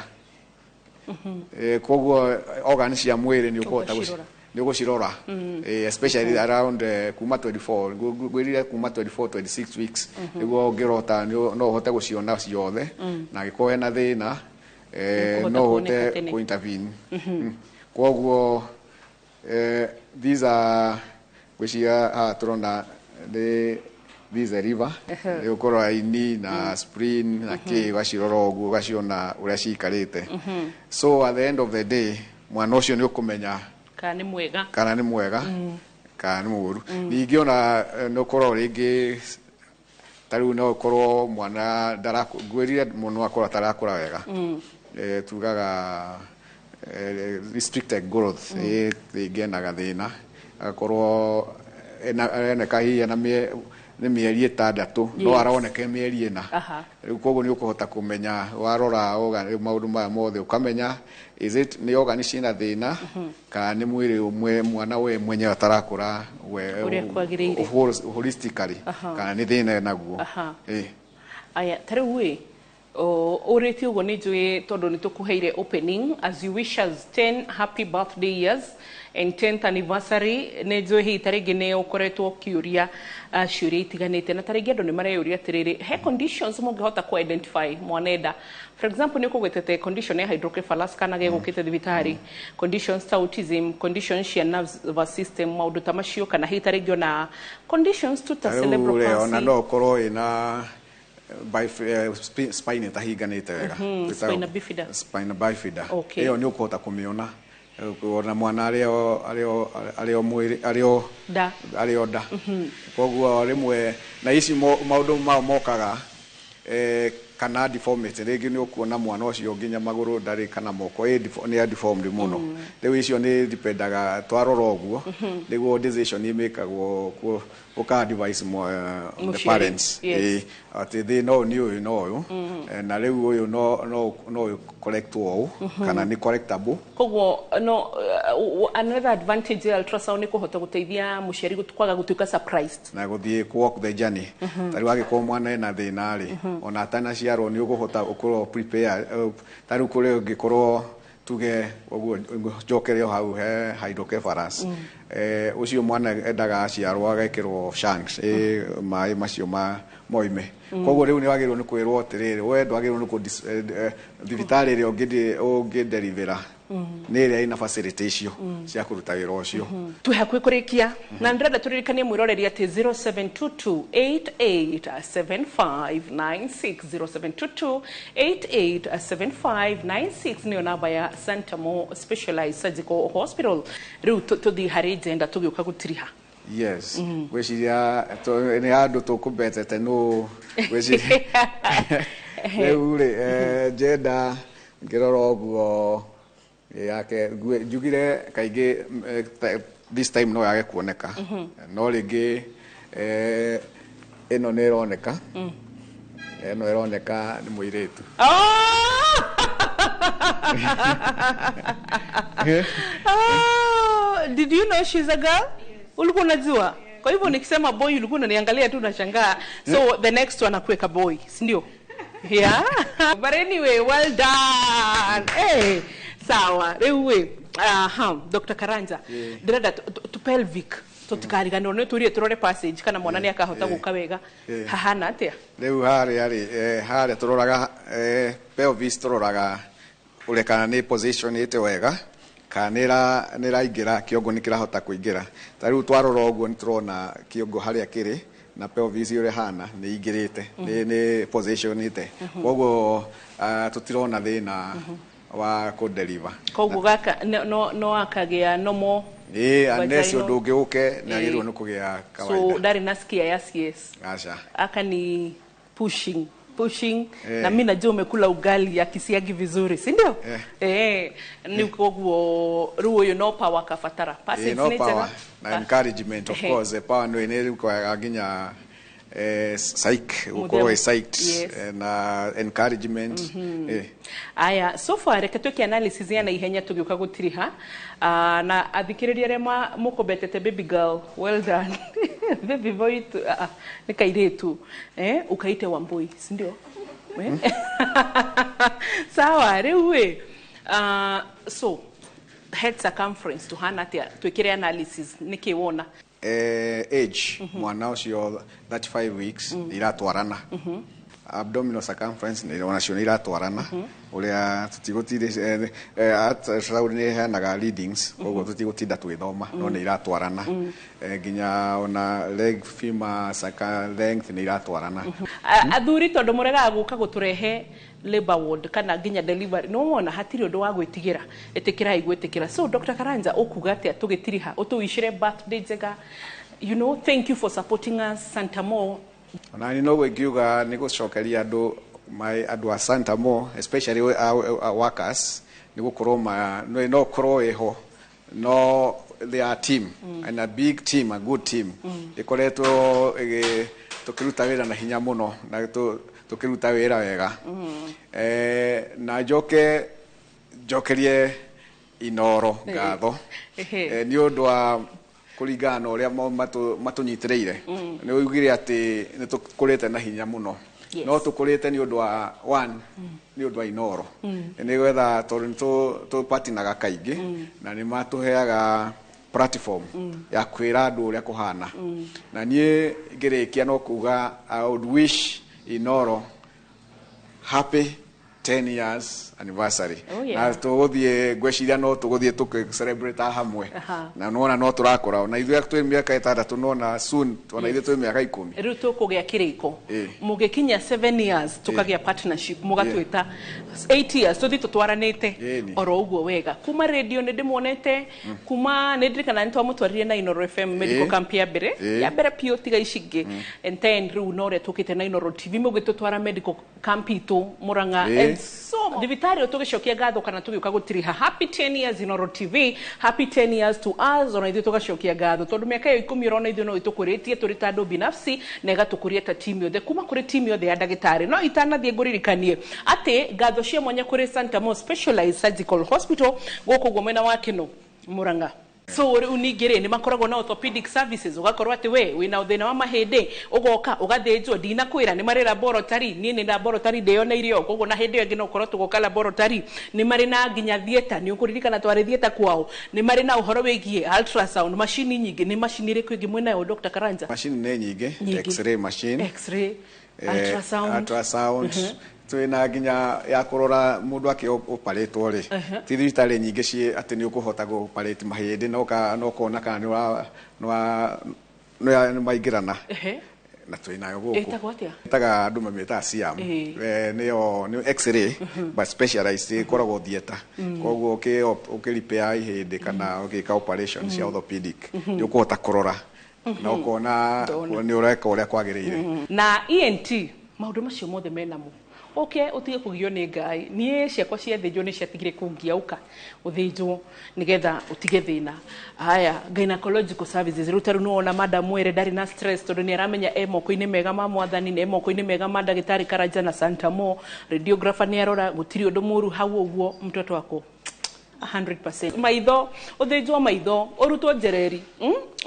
Speaker 3: Koguo organ cia mwĩrĩ nĩ ũkũhota
Speaker 2: Ũgacirora.
Speaker 3: Nĩ ũgũcirora. Especially around kuma 24, ngwĩrire kuma 24 26 weeks nĩguo ũngĩrota no ũhote gũciona ciothe, na angĩkorwo hena thĩna,
Speaker 2: nĩũkũhota
Speaker 3: no
Speaker 2: kuoneka
Speaker 3: ũhote
Speaker 2: tene.
Speaker 3: Kũ-intervene. Koguo these are, ngwĩciria haha tũrona nĩ, this is a liver. Nĩ ũkũrora ini na spleen na kĩ, ũgacirora ũguo ũgaciona ũrĩa ciikarĩte. So at the end of the day mwana ũcio nĩ ũkũmenya
Speaker 2: kana nĩ mwega
Speaker 3: kana nĩ mwega kana nĩ mũũru. Ningĩ ona nĩ ũkorwo rĩngĩ ta rĩu no ũkorwo mwana ngwĩrire mũno akorwo atarakũra wega. Tugaga restricted growth. Rĩngĩ ena gathĩna, agakorwo aroneka hihi ena nĩ mĩeri 6 no aroneka mĩeri 4. Rĩu koguo nĩ ũkũhota kũmenya warora maũndũ maya mothe, ũkamenya is it nĩ organ ciĩna thĩna kana nĩ mwĩrĩ ũmwe mwana we mwenyewe atarakũra we
Speaker 2: ũrĩa kwagĩrĩire.
Speaker 3: Holistically, kana nĩ thĩna enaguo.
Speaker 2: Aya, ta rĩu ĩ ũrĩtie ũguo nĩ njũĩ tondũ nĩ tũkũheire opening as you wish us 10 happy birthday years and 10th anniversary. Nĩ njũĩ hihi ta rĩngĩ nĩ ũkoretwo ũkĩũria ciũria itiganĩte, na ta rĩngĩ andũ nĩ mareyũria atĩrĩrĩ, he conditions mũngĩhota ku identify mwana enda? For example, nĩ ũkũgwetete condition ya hydrocephalus kana gegũkĩte thibitarĩ, conditions ta autism, conditions cia nervous system, maũndũ ta macio, kana hihi ta rĩngĩ ona conditions tu ta
Speaker 3: Rĩu
Speaker 2: cerebral
Speaker 3: rĩ, ona
Speaker 2: palsy.
Speaker 3: No ũkorwo ĩna spine ĩtahinganĩte wega.
Speaker 2: Spina bifida.
Speaker 3: Spina bifida. Ĩyo nĩ ũkũhota kũmĩona ona mwana arĩ o mwĩrĩ, arĩ o
Speaker 2: nda.
Speaker 3: Arĩ o nda. Koguo rĩmwe na ici maũndũ mao mokaga kana deformity, rĩngĩ nĩ ũkuona mwana ũcio nginya magũrũ ndarĩ kana moko nĩ deformed mũno. Rĩu icio nĩ dipendaga twarora ũguo nĩguo decision ĩmĩkagwo ũka advise the
Speaker 2: mũciari,
Speaker 3: parents atĩ thĩna ũyũ nĩ ũyũ na ũyũ. Na rĩu ũyũ no correctwo ũũ kana nĩ correctable.
Speaker 2: Koguo no another advantage ya ultrasound nĩ kũhota gũteithia mũciari kwaga gũtuĩka surprised.
Speaker 3: Na gũthiĩ ku walk the journey. Ta rĩu angĩkorwo mwana ena thĩna rĩ, ona atanaciarwo nĩ ũkũhota ũkorwo prepare. Ta rĩu kũrĩ ũngĩkorwo tuge ũguo njokere o hau he hydrocephalus, ũcio mwana endaga aciarwo agekĩrwo shunts, maĩ macio ma moime. Koguo rĩu nĩ wagĩrĩirwo nĩ kwĩrwo atĩrĩrĩ, we ndwagĩrĩirwo nĩ thibitarĩ ĩrĩa ũngĩderivĩra nĩ ĩrĩa ĩna facility icio cia kũruta wĩra ũcio.
Speaker 2: Twĩ hakuhĩ kũrĩkia na ndĩrenda tũririkanie mwĩroreri atĩ 0722887596, 0722887596 nĩyo namba ya Santamo Specialized Surgical Hospital. Rĩu tũthiĩ harĩ njenda tũgĩũka gũtiriha.
Speaker 3: Yes, ngwĩciria nĩ handũ tũkũmbetete no ngwĩciria rĩu rĩ, njenda ngĩrora ũguo yake njugire kaingĩ this time no yage kuoneka, no rĩngĩ ĩno nĩ ĩroneka, ĩno ĩroneka nĩ mũirĩtu.
Speaker 2: Oh, did you know she's a girl? Ulikuwa unajua? Kwa hivyo nikisema boy ulikuwa unaniangalia tu unashangaa. So the next one akuweka boy, si ndio? Yeah. But anyway, well done. Hey, sawa. Rĩu ĩ, aha, Dr. Karanja. Ndĩrenda tu pelvic tutikariganĩrwo nĩ tũrie tũrore passage kana mwana nĩ akahota gũka wega. Hahana atĩa?
Speaker 3: Rĩu harĩa rĩ, harĩa tũroraga pelvis, tũroraga ũrĩa kana nĩ positionĩte wega, kana nĩ ĩraingĩra, kĩongo nĩ kĩrahota kũingĩra. Ta rĩu twarora ũguo nĩ tũrona kĩongo harĩa kĩrĩ na pelvis ũrĩa hana nĩ ingĩrĩte, nĩ positionĩte, koguo tũtirona thĩna wa kũ-deliver.
Speaker 2: Koguo gaka no akagĩa normal
Speaker 3: Ĩĩ, unless
Speaker 2: vaginal.
Speaker 3: ũndũ ũngĩ ũke nĩ agĩrĩirwo nĩ kũgĩa
Speaker 2: So
Speaker 3: kawaida.
Speaker 2: ndarĩ na skia ya CS?
Speaker 3: Aca.
Speaker 2: Aka ni pushing pushing.
Speaker 3: Eh.
Speaker 2: Na mi najua umekula ugali ya kisiagi vizuri, si ndio?
Speaker 3: Eh.
Speaker 2: Eh, ni koguo rĩu ũyũ no power kabatara. Passage
Speaker 3: No
Speaker 2: nĩ
Speaker 3: power
Speaker 2: njega.
Speaker 3: na encouragement of course. Power no ĩnĩ kwaga nginya psych gũkorwo ĩ psyched na encouragement.
Speaker 2: Aya, so far reke twĩke analysis ya na ihenya tũgĩũka gũtiriha. Na athikĩrĩria arĩa mũkũmbetete baby girl, well done. Baby boy tu, nĩ kairĩtu, ukaite Wambui, si ndio? Eh? Sawa, rĩu ĩ, so Head circumference tuhana atia? Twikire analysis niki wona?
Speaker 3: Age mwana ũcio 35 weeks nĩ iratwarana. Abdominal circumference nĩ onacio nĩ iratwarana ũrĩa tũtigũtinda, ultrasound nĩ ĩheanaga readings, koguo tũtigũtinda twĩthoma, no nĩ iratwarana. Nginya ona leg femur length nĩ iratwarana.
Speaker 2: Athuri, tondu muregaga guka guturehe labor ward kana nginya delivery, no wona hatirĩ ũndũ wa gwĩtigĩra, ĩtĩkĩrai gwĩtĩkĩra. So Dr. Karanja, ũkuga atĩa tũgĩtiriha ũtũwicĩre birthday njega? Thank you for supporting us, Santa Mo.
Speaker 3: Ona ni noguo ingiuga nĩ gũcokeria andũ andũ a Santa Mo, especially workers, nĩ gũkorwo no ũkorwo wĩho, no they are a team and a big team, a good team ĩkoretwo tũkĩruta wĩra na hinya mũno na tũkĩruta wĩra wega. Na njoke njokerie Inoro ngatho nĩ ũndũ wa kũringana na ũrĩa matũnyitĩrĩire. Nĩ ugire atĩ nĩ tũkũrĩte na hinya mũno. No tũkũrĩte nĩ ũndũ wa one, nĩ ũndũ wa Inoro, nĩ gwetha tondũ nĩ tũpatinaga kaingĩ na nĩ matũheaga platform ya kwĩra andũ ũrĩa kũhana. Na niĩ ngĩrĩkia no kuga I would wish Inoro happy 10 years anniversary. Na tũgũthiĩ, ngwĩciria no tũgũthiĩ tũkĩ celebrate hamwe. Na nona no tũrakũra ona ithuĩ twĩ mĩaka 6, nona soon ona ithuĩ twĩ mĩaka 10.
Speaker 2: Rĩu tũkũgĩa kĩrĩko mũgĩkinya 7 years, tũkagĩa partnership, mũgatwĩta 8 years, tũthiĩ tũtwaranĩte oro ũguo wega. Kuma radio nĩ ndĩmuonete, kuma nĩ ndirikana nĩ twamũtwarire na Inoro FM medical camp ya mbere, ya mbere piũ, tiga ici ingĩ. And then rĩu no ũrĩa tũkĩte na Inoro TV, mũgĩtũtwara medical camp itũ Mũrang'a and so thibitarĩ tũgĩcokia ngatho kana tũgĩũka gũtiriha. Happy 10 years Inoro TV, happy 10 years to us. Ona ithuĩ tũgacokia ngatho tondũ mĩaka ĩyo 10 ũrona ithuĩ no ĩtũkũrĩtie tũrĩ ta andũ binafsi na ĩgatũkũria ta timu yothe, kuma kũrĩ timu yothe ya ndagĩtarĩ. No itanathiĩ ngũririkanie atĩ ngatho cia mwanya kũrĩ Santa Mo Specialized Surgical Hospital gũkũ ũguo mwena wa Kĩno Mũrang'a. So rĩu ningĩ rĩ, nĩ makoragwo na orthopedic services, ũgakorwo atĩ we wĩna thĩna wa mahĩndĩ, ũgoka ũgathĩnjwo. Ndinakwĩra nĩ marĩ laboratory? Niĩ nĩ laboratory ndĩyoneire o koguo, na hĩndĩ ĩyo ĩngĩ no ũkorwo tũgoka laboratory. Nĩ marĩ na nginya theatre, nĩ ũkũririkana twarĩ theatre kwao. Nĩ marĩ na ũhoro wĩgiĩ ultrasound, macini nyingĩ. Nĩ macini ĩrĩkũ ĩngĩ mwĩnayo, Dr. Karanja?
Speaker 3: Macini nĩ nyingĩ.
Speaker 2: Nyingĩ.
Speaker 3: X-ray machine.
Speaker 2: X-ray, ultrasound.
Speaker 3: Ultrasound. Twĩna nginya ya kũrora mũndũ akĩ-operate rĩ. Ti thibitarĩ nyingĩ ciĩ atĩ nĩ ũkũhota gũ-operate mahĩndĩ na ũkona kana nĩ maingĩrana. Na twĩnayo gũkũ.
Speaker 2: Ĩtagwo atĩa?
Speaker 3: Ĩtaga andũ mamĩtaga Siam. Nĩyo nĩ x-ray but specialized, ĩkoragwo theatre. Koguo ũkĩ-repair ihĩndĩ kana ũgĩka operation cia orthopedic, nĩ ũkũhota kũrora na ũkona
Speaker 2: Ndona.
Speaker 3: nĩ ũreka ũrĩa kwagĩrĩire.
Speaker 2: Na ENT, maũndũ macio mothe menamo. Ũke ũtige kũgio nĩ Ngai. Niĩ ciakwa ciathĩnjwo nĩ ciatigire kũngia, ũka ũthĩnjwo nĩgetha ũtige thĩna. Haya, gynecological services, rĩu ta rĩu nĩwona madam were ndarĩ na stress tondũ nĩ aramenya e moko-inĩ mega ma Mwathani na e moko-inĩ mega ma ndagĩtarĩ Karanja na Santa Mo. Radiographer nĩ arora gũtirĩ ũndũ mũru hau, ũguo mtoto wako 100%. Maitho, ũthĩnjwo maitho, ũrutwo njereri,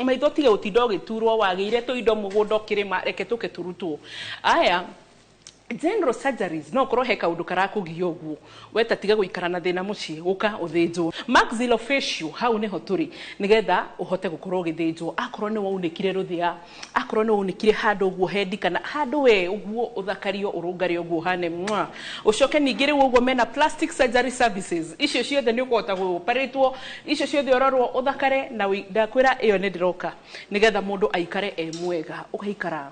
Speaker 2: Maitho tige gũtinda ũgĩturwo, wagĩire tũindo mũgũnda ũkĩrĩma, reke tũke tũrutwo. Aya, general surgeries, no korwo he kaundu karakũgia ũguo, weta tiga gũikara na thĩna mũciĩ, gũka ũthĩnjwo. Maxillofacial, hau nĩho tũrĩ nĩgetha ũhote gũkorwo ũgĩthĩnjwo akorwo nĩ waunĩkire rũthĩa, akorwo nĩ waunĩkire handũ ũguo hendi kana handũ we ũguo, ũthakario, ũrũngare ũguo ũhane mwa. Ũcoke ningĩ rĩu ũguo mena plastic surgery services, icio ciothe nĩ ũkũhota gũoperĩtwo, icio ciothe ũrorwo ũthakare na ndakwĩra ĩyo nĩ ndĩroka nĩgetha mũndũ aikare e mwega, ũgaikara,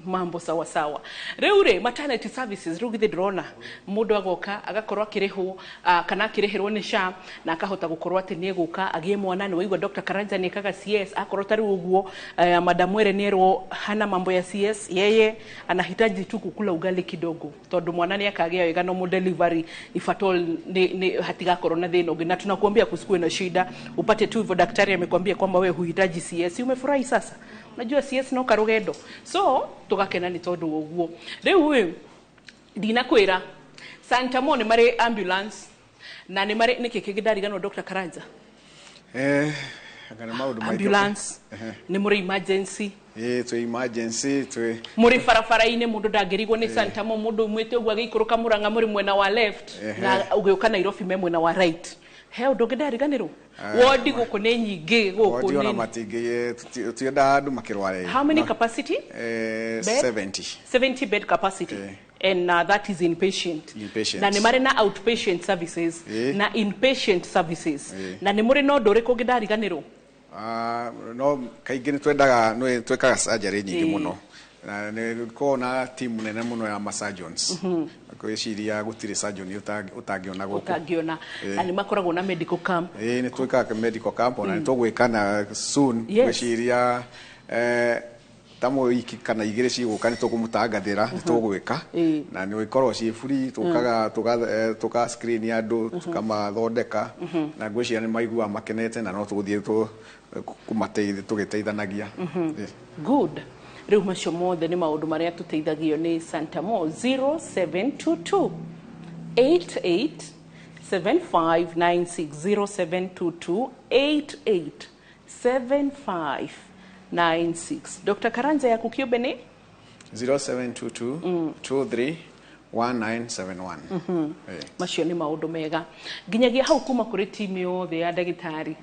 Speaker 2: Mambo sawa sawa. Rĩu rĩ, maternity services, rĩu githĩ ndĩrona mũndũ agoka agakorwo akĩrĩhwo kana akĩrĩhĩrwo nĩ SHA na akahota gũkorwo atĩ nĩ egũka agĩe mwana. Nĩ waigua Dr. Karanja nĩ ekaga CS, akorwo ta rĩu ũguo madam Were nĩ erwo hana mambo ya CS, yeye anahitaji tu kukula ugali kidogo tondũ mwana nĩ akagĩa wega, normal delivery if at all nĩ hatigakorwo na thĩna ũngĩ. Na tunakuambia kusikue na shida, upate tu hivyo daktari amekwambia kwamba wewe huhitaji CS. Umefurahi sasa? Unajua CS no karugendo, so tugakena nĩ tondũ wa ũguo. Rĩu ĩ, ndinakwĩra Santa Mo nĩ marĩ ambulance na nĩ marĩ nĩkĩ kĩngĩ ndariganwo, Dr. Karanja?
Speaker 3: Anga nĩ maũndũ maingĩ.
Speaker 2: Ambulance, nĩ mũrĩ emergency.
Speaker 3: Ĩ, twĩ emergency, twĩ
Speaker 2: Mũrĩ barabara-inĩ, mũndũ ndangĩrigwo nĩ Santa Mo. Mũndũ umĩte ũguo agĩikũrũka Mũrang'a, mũrĩ mwena wa left, na ũgĩũka Nairobi me mwena wa right. He ũndũ ũngĩ ndariganĩrwo? Wodi gũkũ nĩ nyingĩ gũkũ.
Speaker 3: Wodi ona
Speaker 2: nĩ
Speaker 3: matingĩ, tutiendaga andũ makĩrware.
Speaker 2: How many capacity? Bed?
Speaker 3: 70.
Speaker 2: 70 bed capacity. And that is inpatient.
Speaker 3: Inpatient.
Speaker 2: Na nĩ marĩ na outpatient services na inpatient services. Na nĩ mũrĩ na ũndũ ũrĩkũ ũngĩ ndariganĩrwo?
Speaker 3: Ah, no kaingĩ nĩ twendaga, nĩ twĩkaga surgery nyingĩ mũno na nĩ koragwo na timu nene mũno ya ma-surgeons. Ngwĩciria gũtirĩ surgeon ũtangĩona gũkũ.
Speaker 2: Ũtangĩona. Na nĩ makoragwo na medical camp.
Speaker 3: Ĩĩ, nĩ twĩkaga medical camp, ona nĩ tũgwĩka na soon. Ngwĩciria ta wiki kana igĩrĩ cigũka nĩ tũkũmũtangathĩra nĩ tũgwĩka, na nĩ ikorwo ciĩ free. Tũkaga tũka screen andũ, tũkamathondeka, na ngwĩciria nĩ maiguaga makenete, na no tũgũthiĩ kũmateithia tũgĩteithanagia.
Speaker 2: Good. Rĩu macio mothe nĩ maũndũ marĩa tũteithagio nĩ Santamo. 0722 88 7596, 0722 88 7596. Dr. Karanja, yaku kĩũmbe nĩ?
Speaker 3: 0722 23 1971.
Speaker 2: Macio nĩ maũndũ mega nginyagia hau kuma kũrĩ timu yothe ya ndagĩtarĩ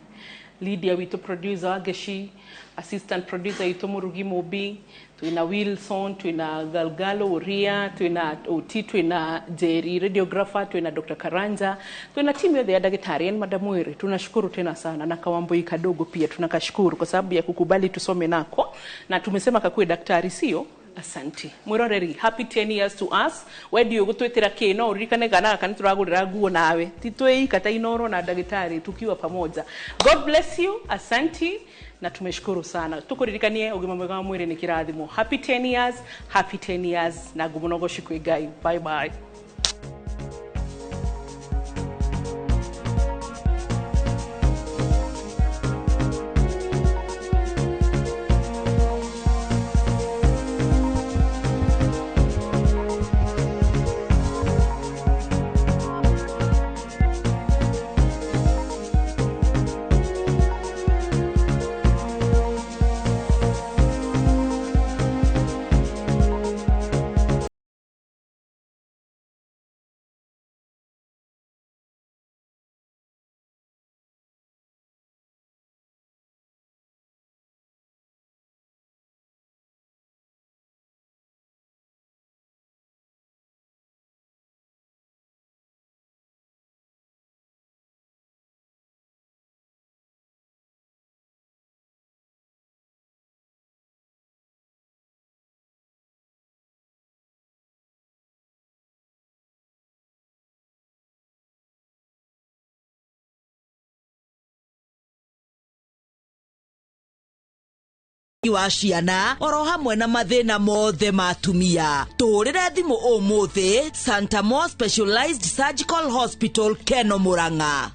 Speaker 2: Lydia witũ, producer wa Ngeci, assistant producer witũ Mũrugi Mũmbi, twĩna Wilson, twĩna Galgalo Uria, twĩna Oti, twĩna Jerry radiographer, twĩna Dr. Karanja, twĩna timu yothe ya ndagĩtarĩ en Madam Were. Tunashukuru tena sana, na Kawambui kadogo pia tunakashukuru kwa sababu ya kukubali tusome nako, na tumesema kakue daktari, sio? Asanti mwiroreri, happy 10 years to us. Wendi ũgũtwĩtĩra kĩ, no ũririkane kana gaka nĩ tũragũrĩra nguo nawe ti twĩika ta Inoro na ndagĩtarĩ tukiwa pamoja. God bless you. Asanti na tumeshukuru sana. Tukuririkanie ũgima mwega wa mwĩrĩ nĩ kĩrathimo. Happy 10 years, happy 10 years, na ngũmũnogoci kwĩ Ngai. Bye bye.
Speaker 1: Wa ciana oro hamwe na mathĩna mothe ma atumia, tũhũrĩre thimũ ũmũthĩ. Santa Mo Specialized Surgical Hospital, Keno, Murang'a.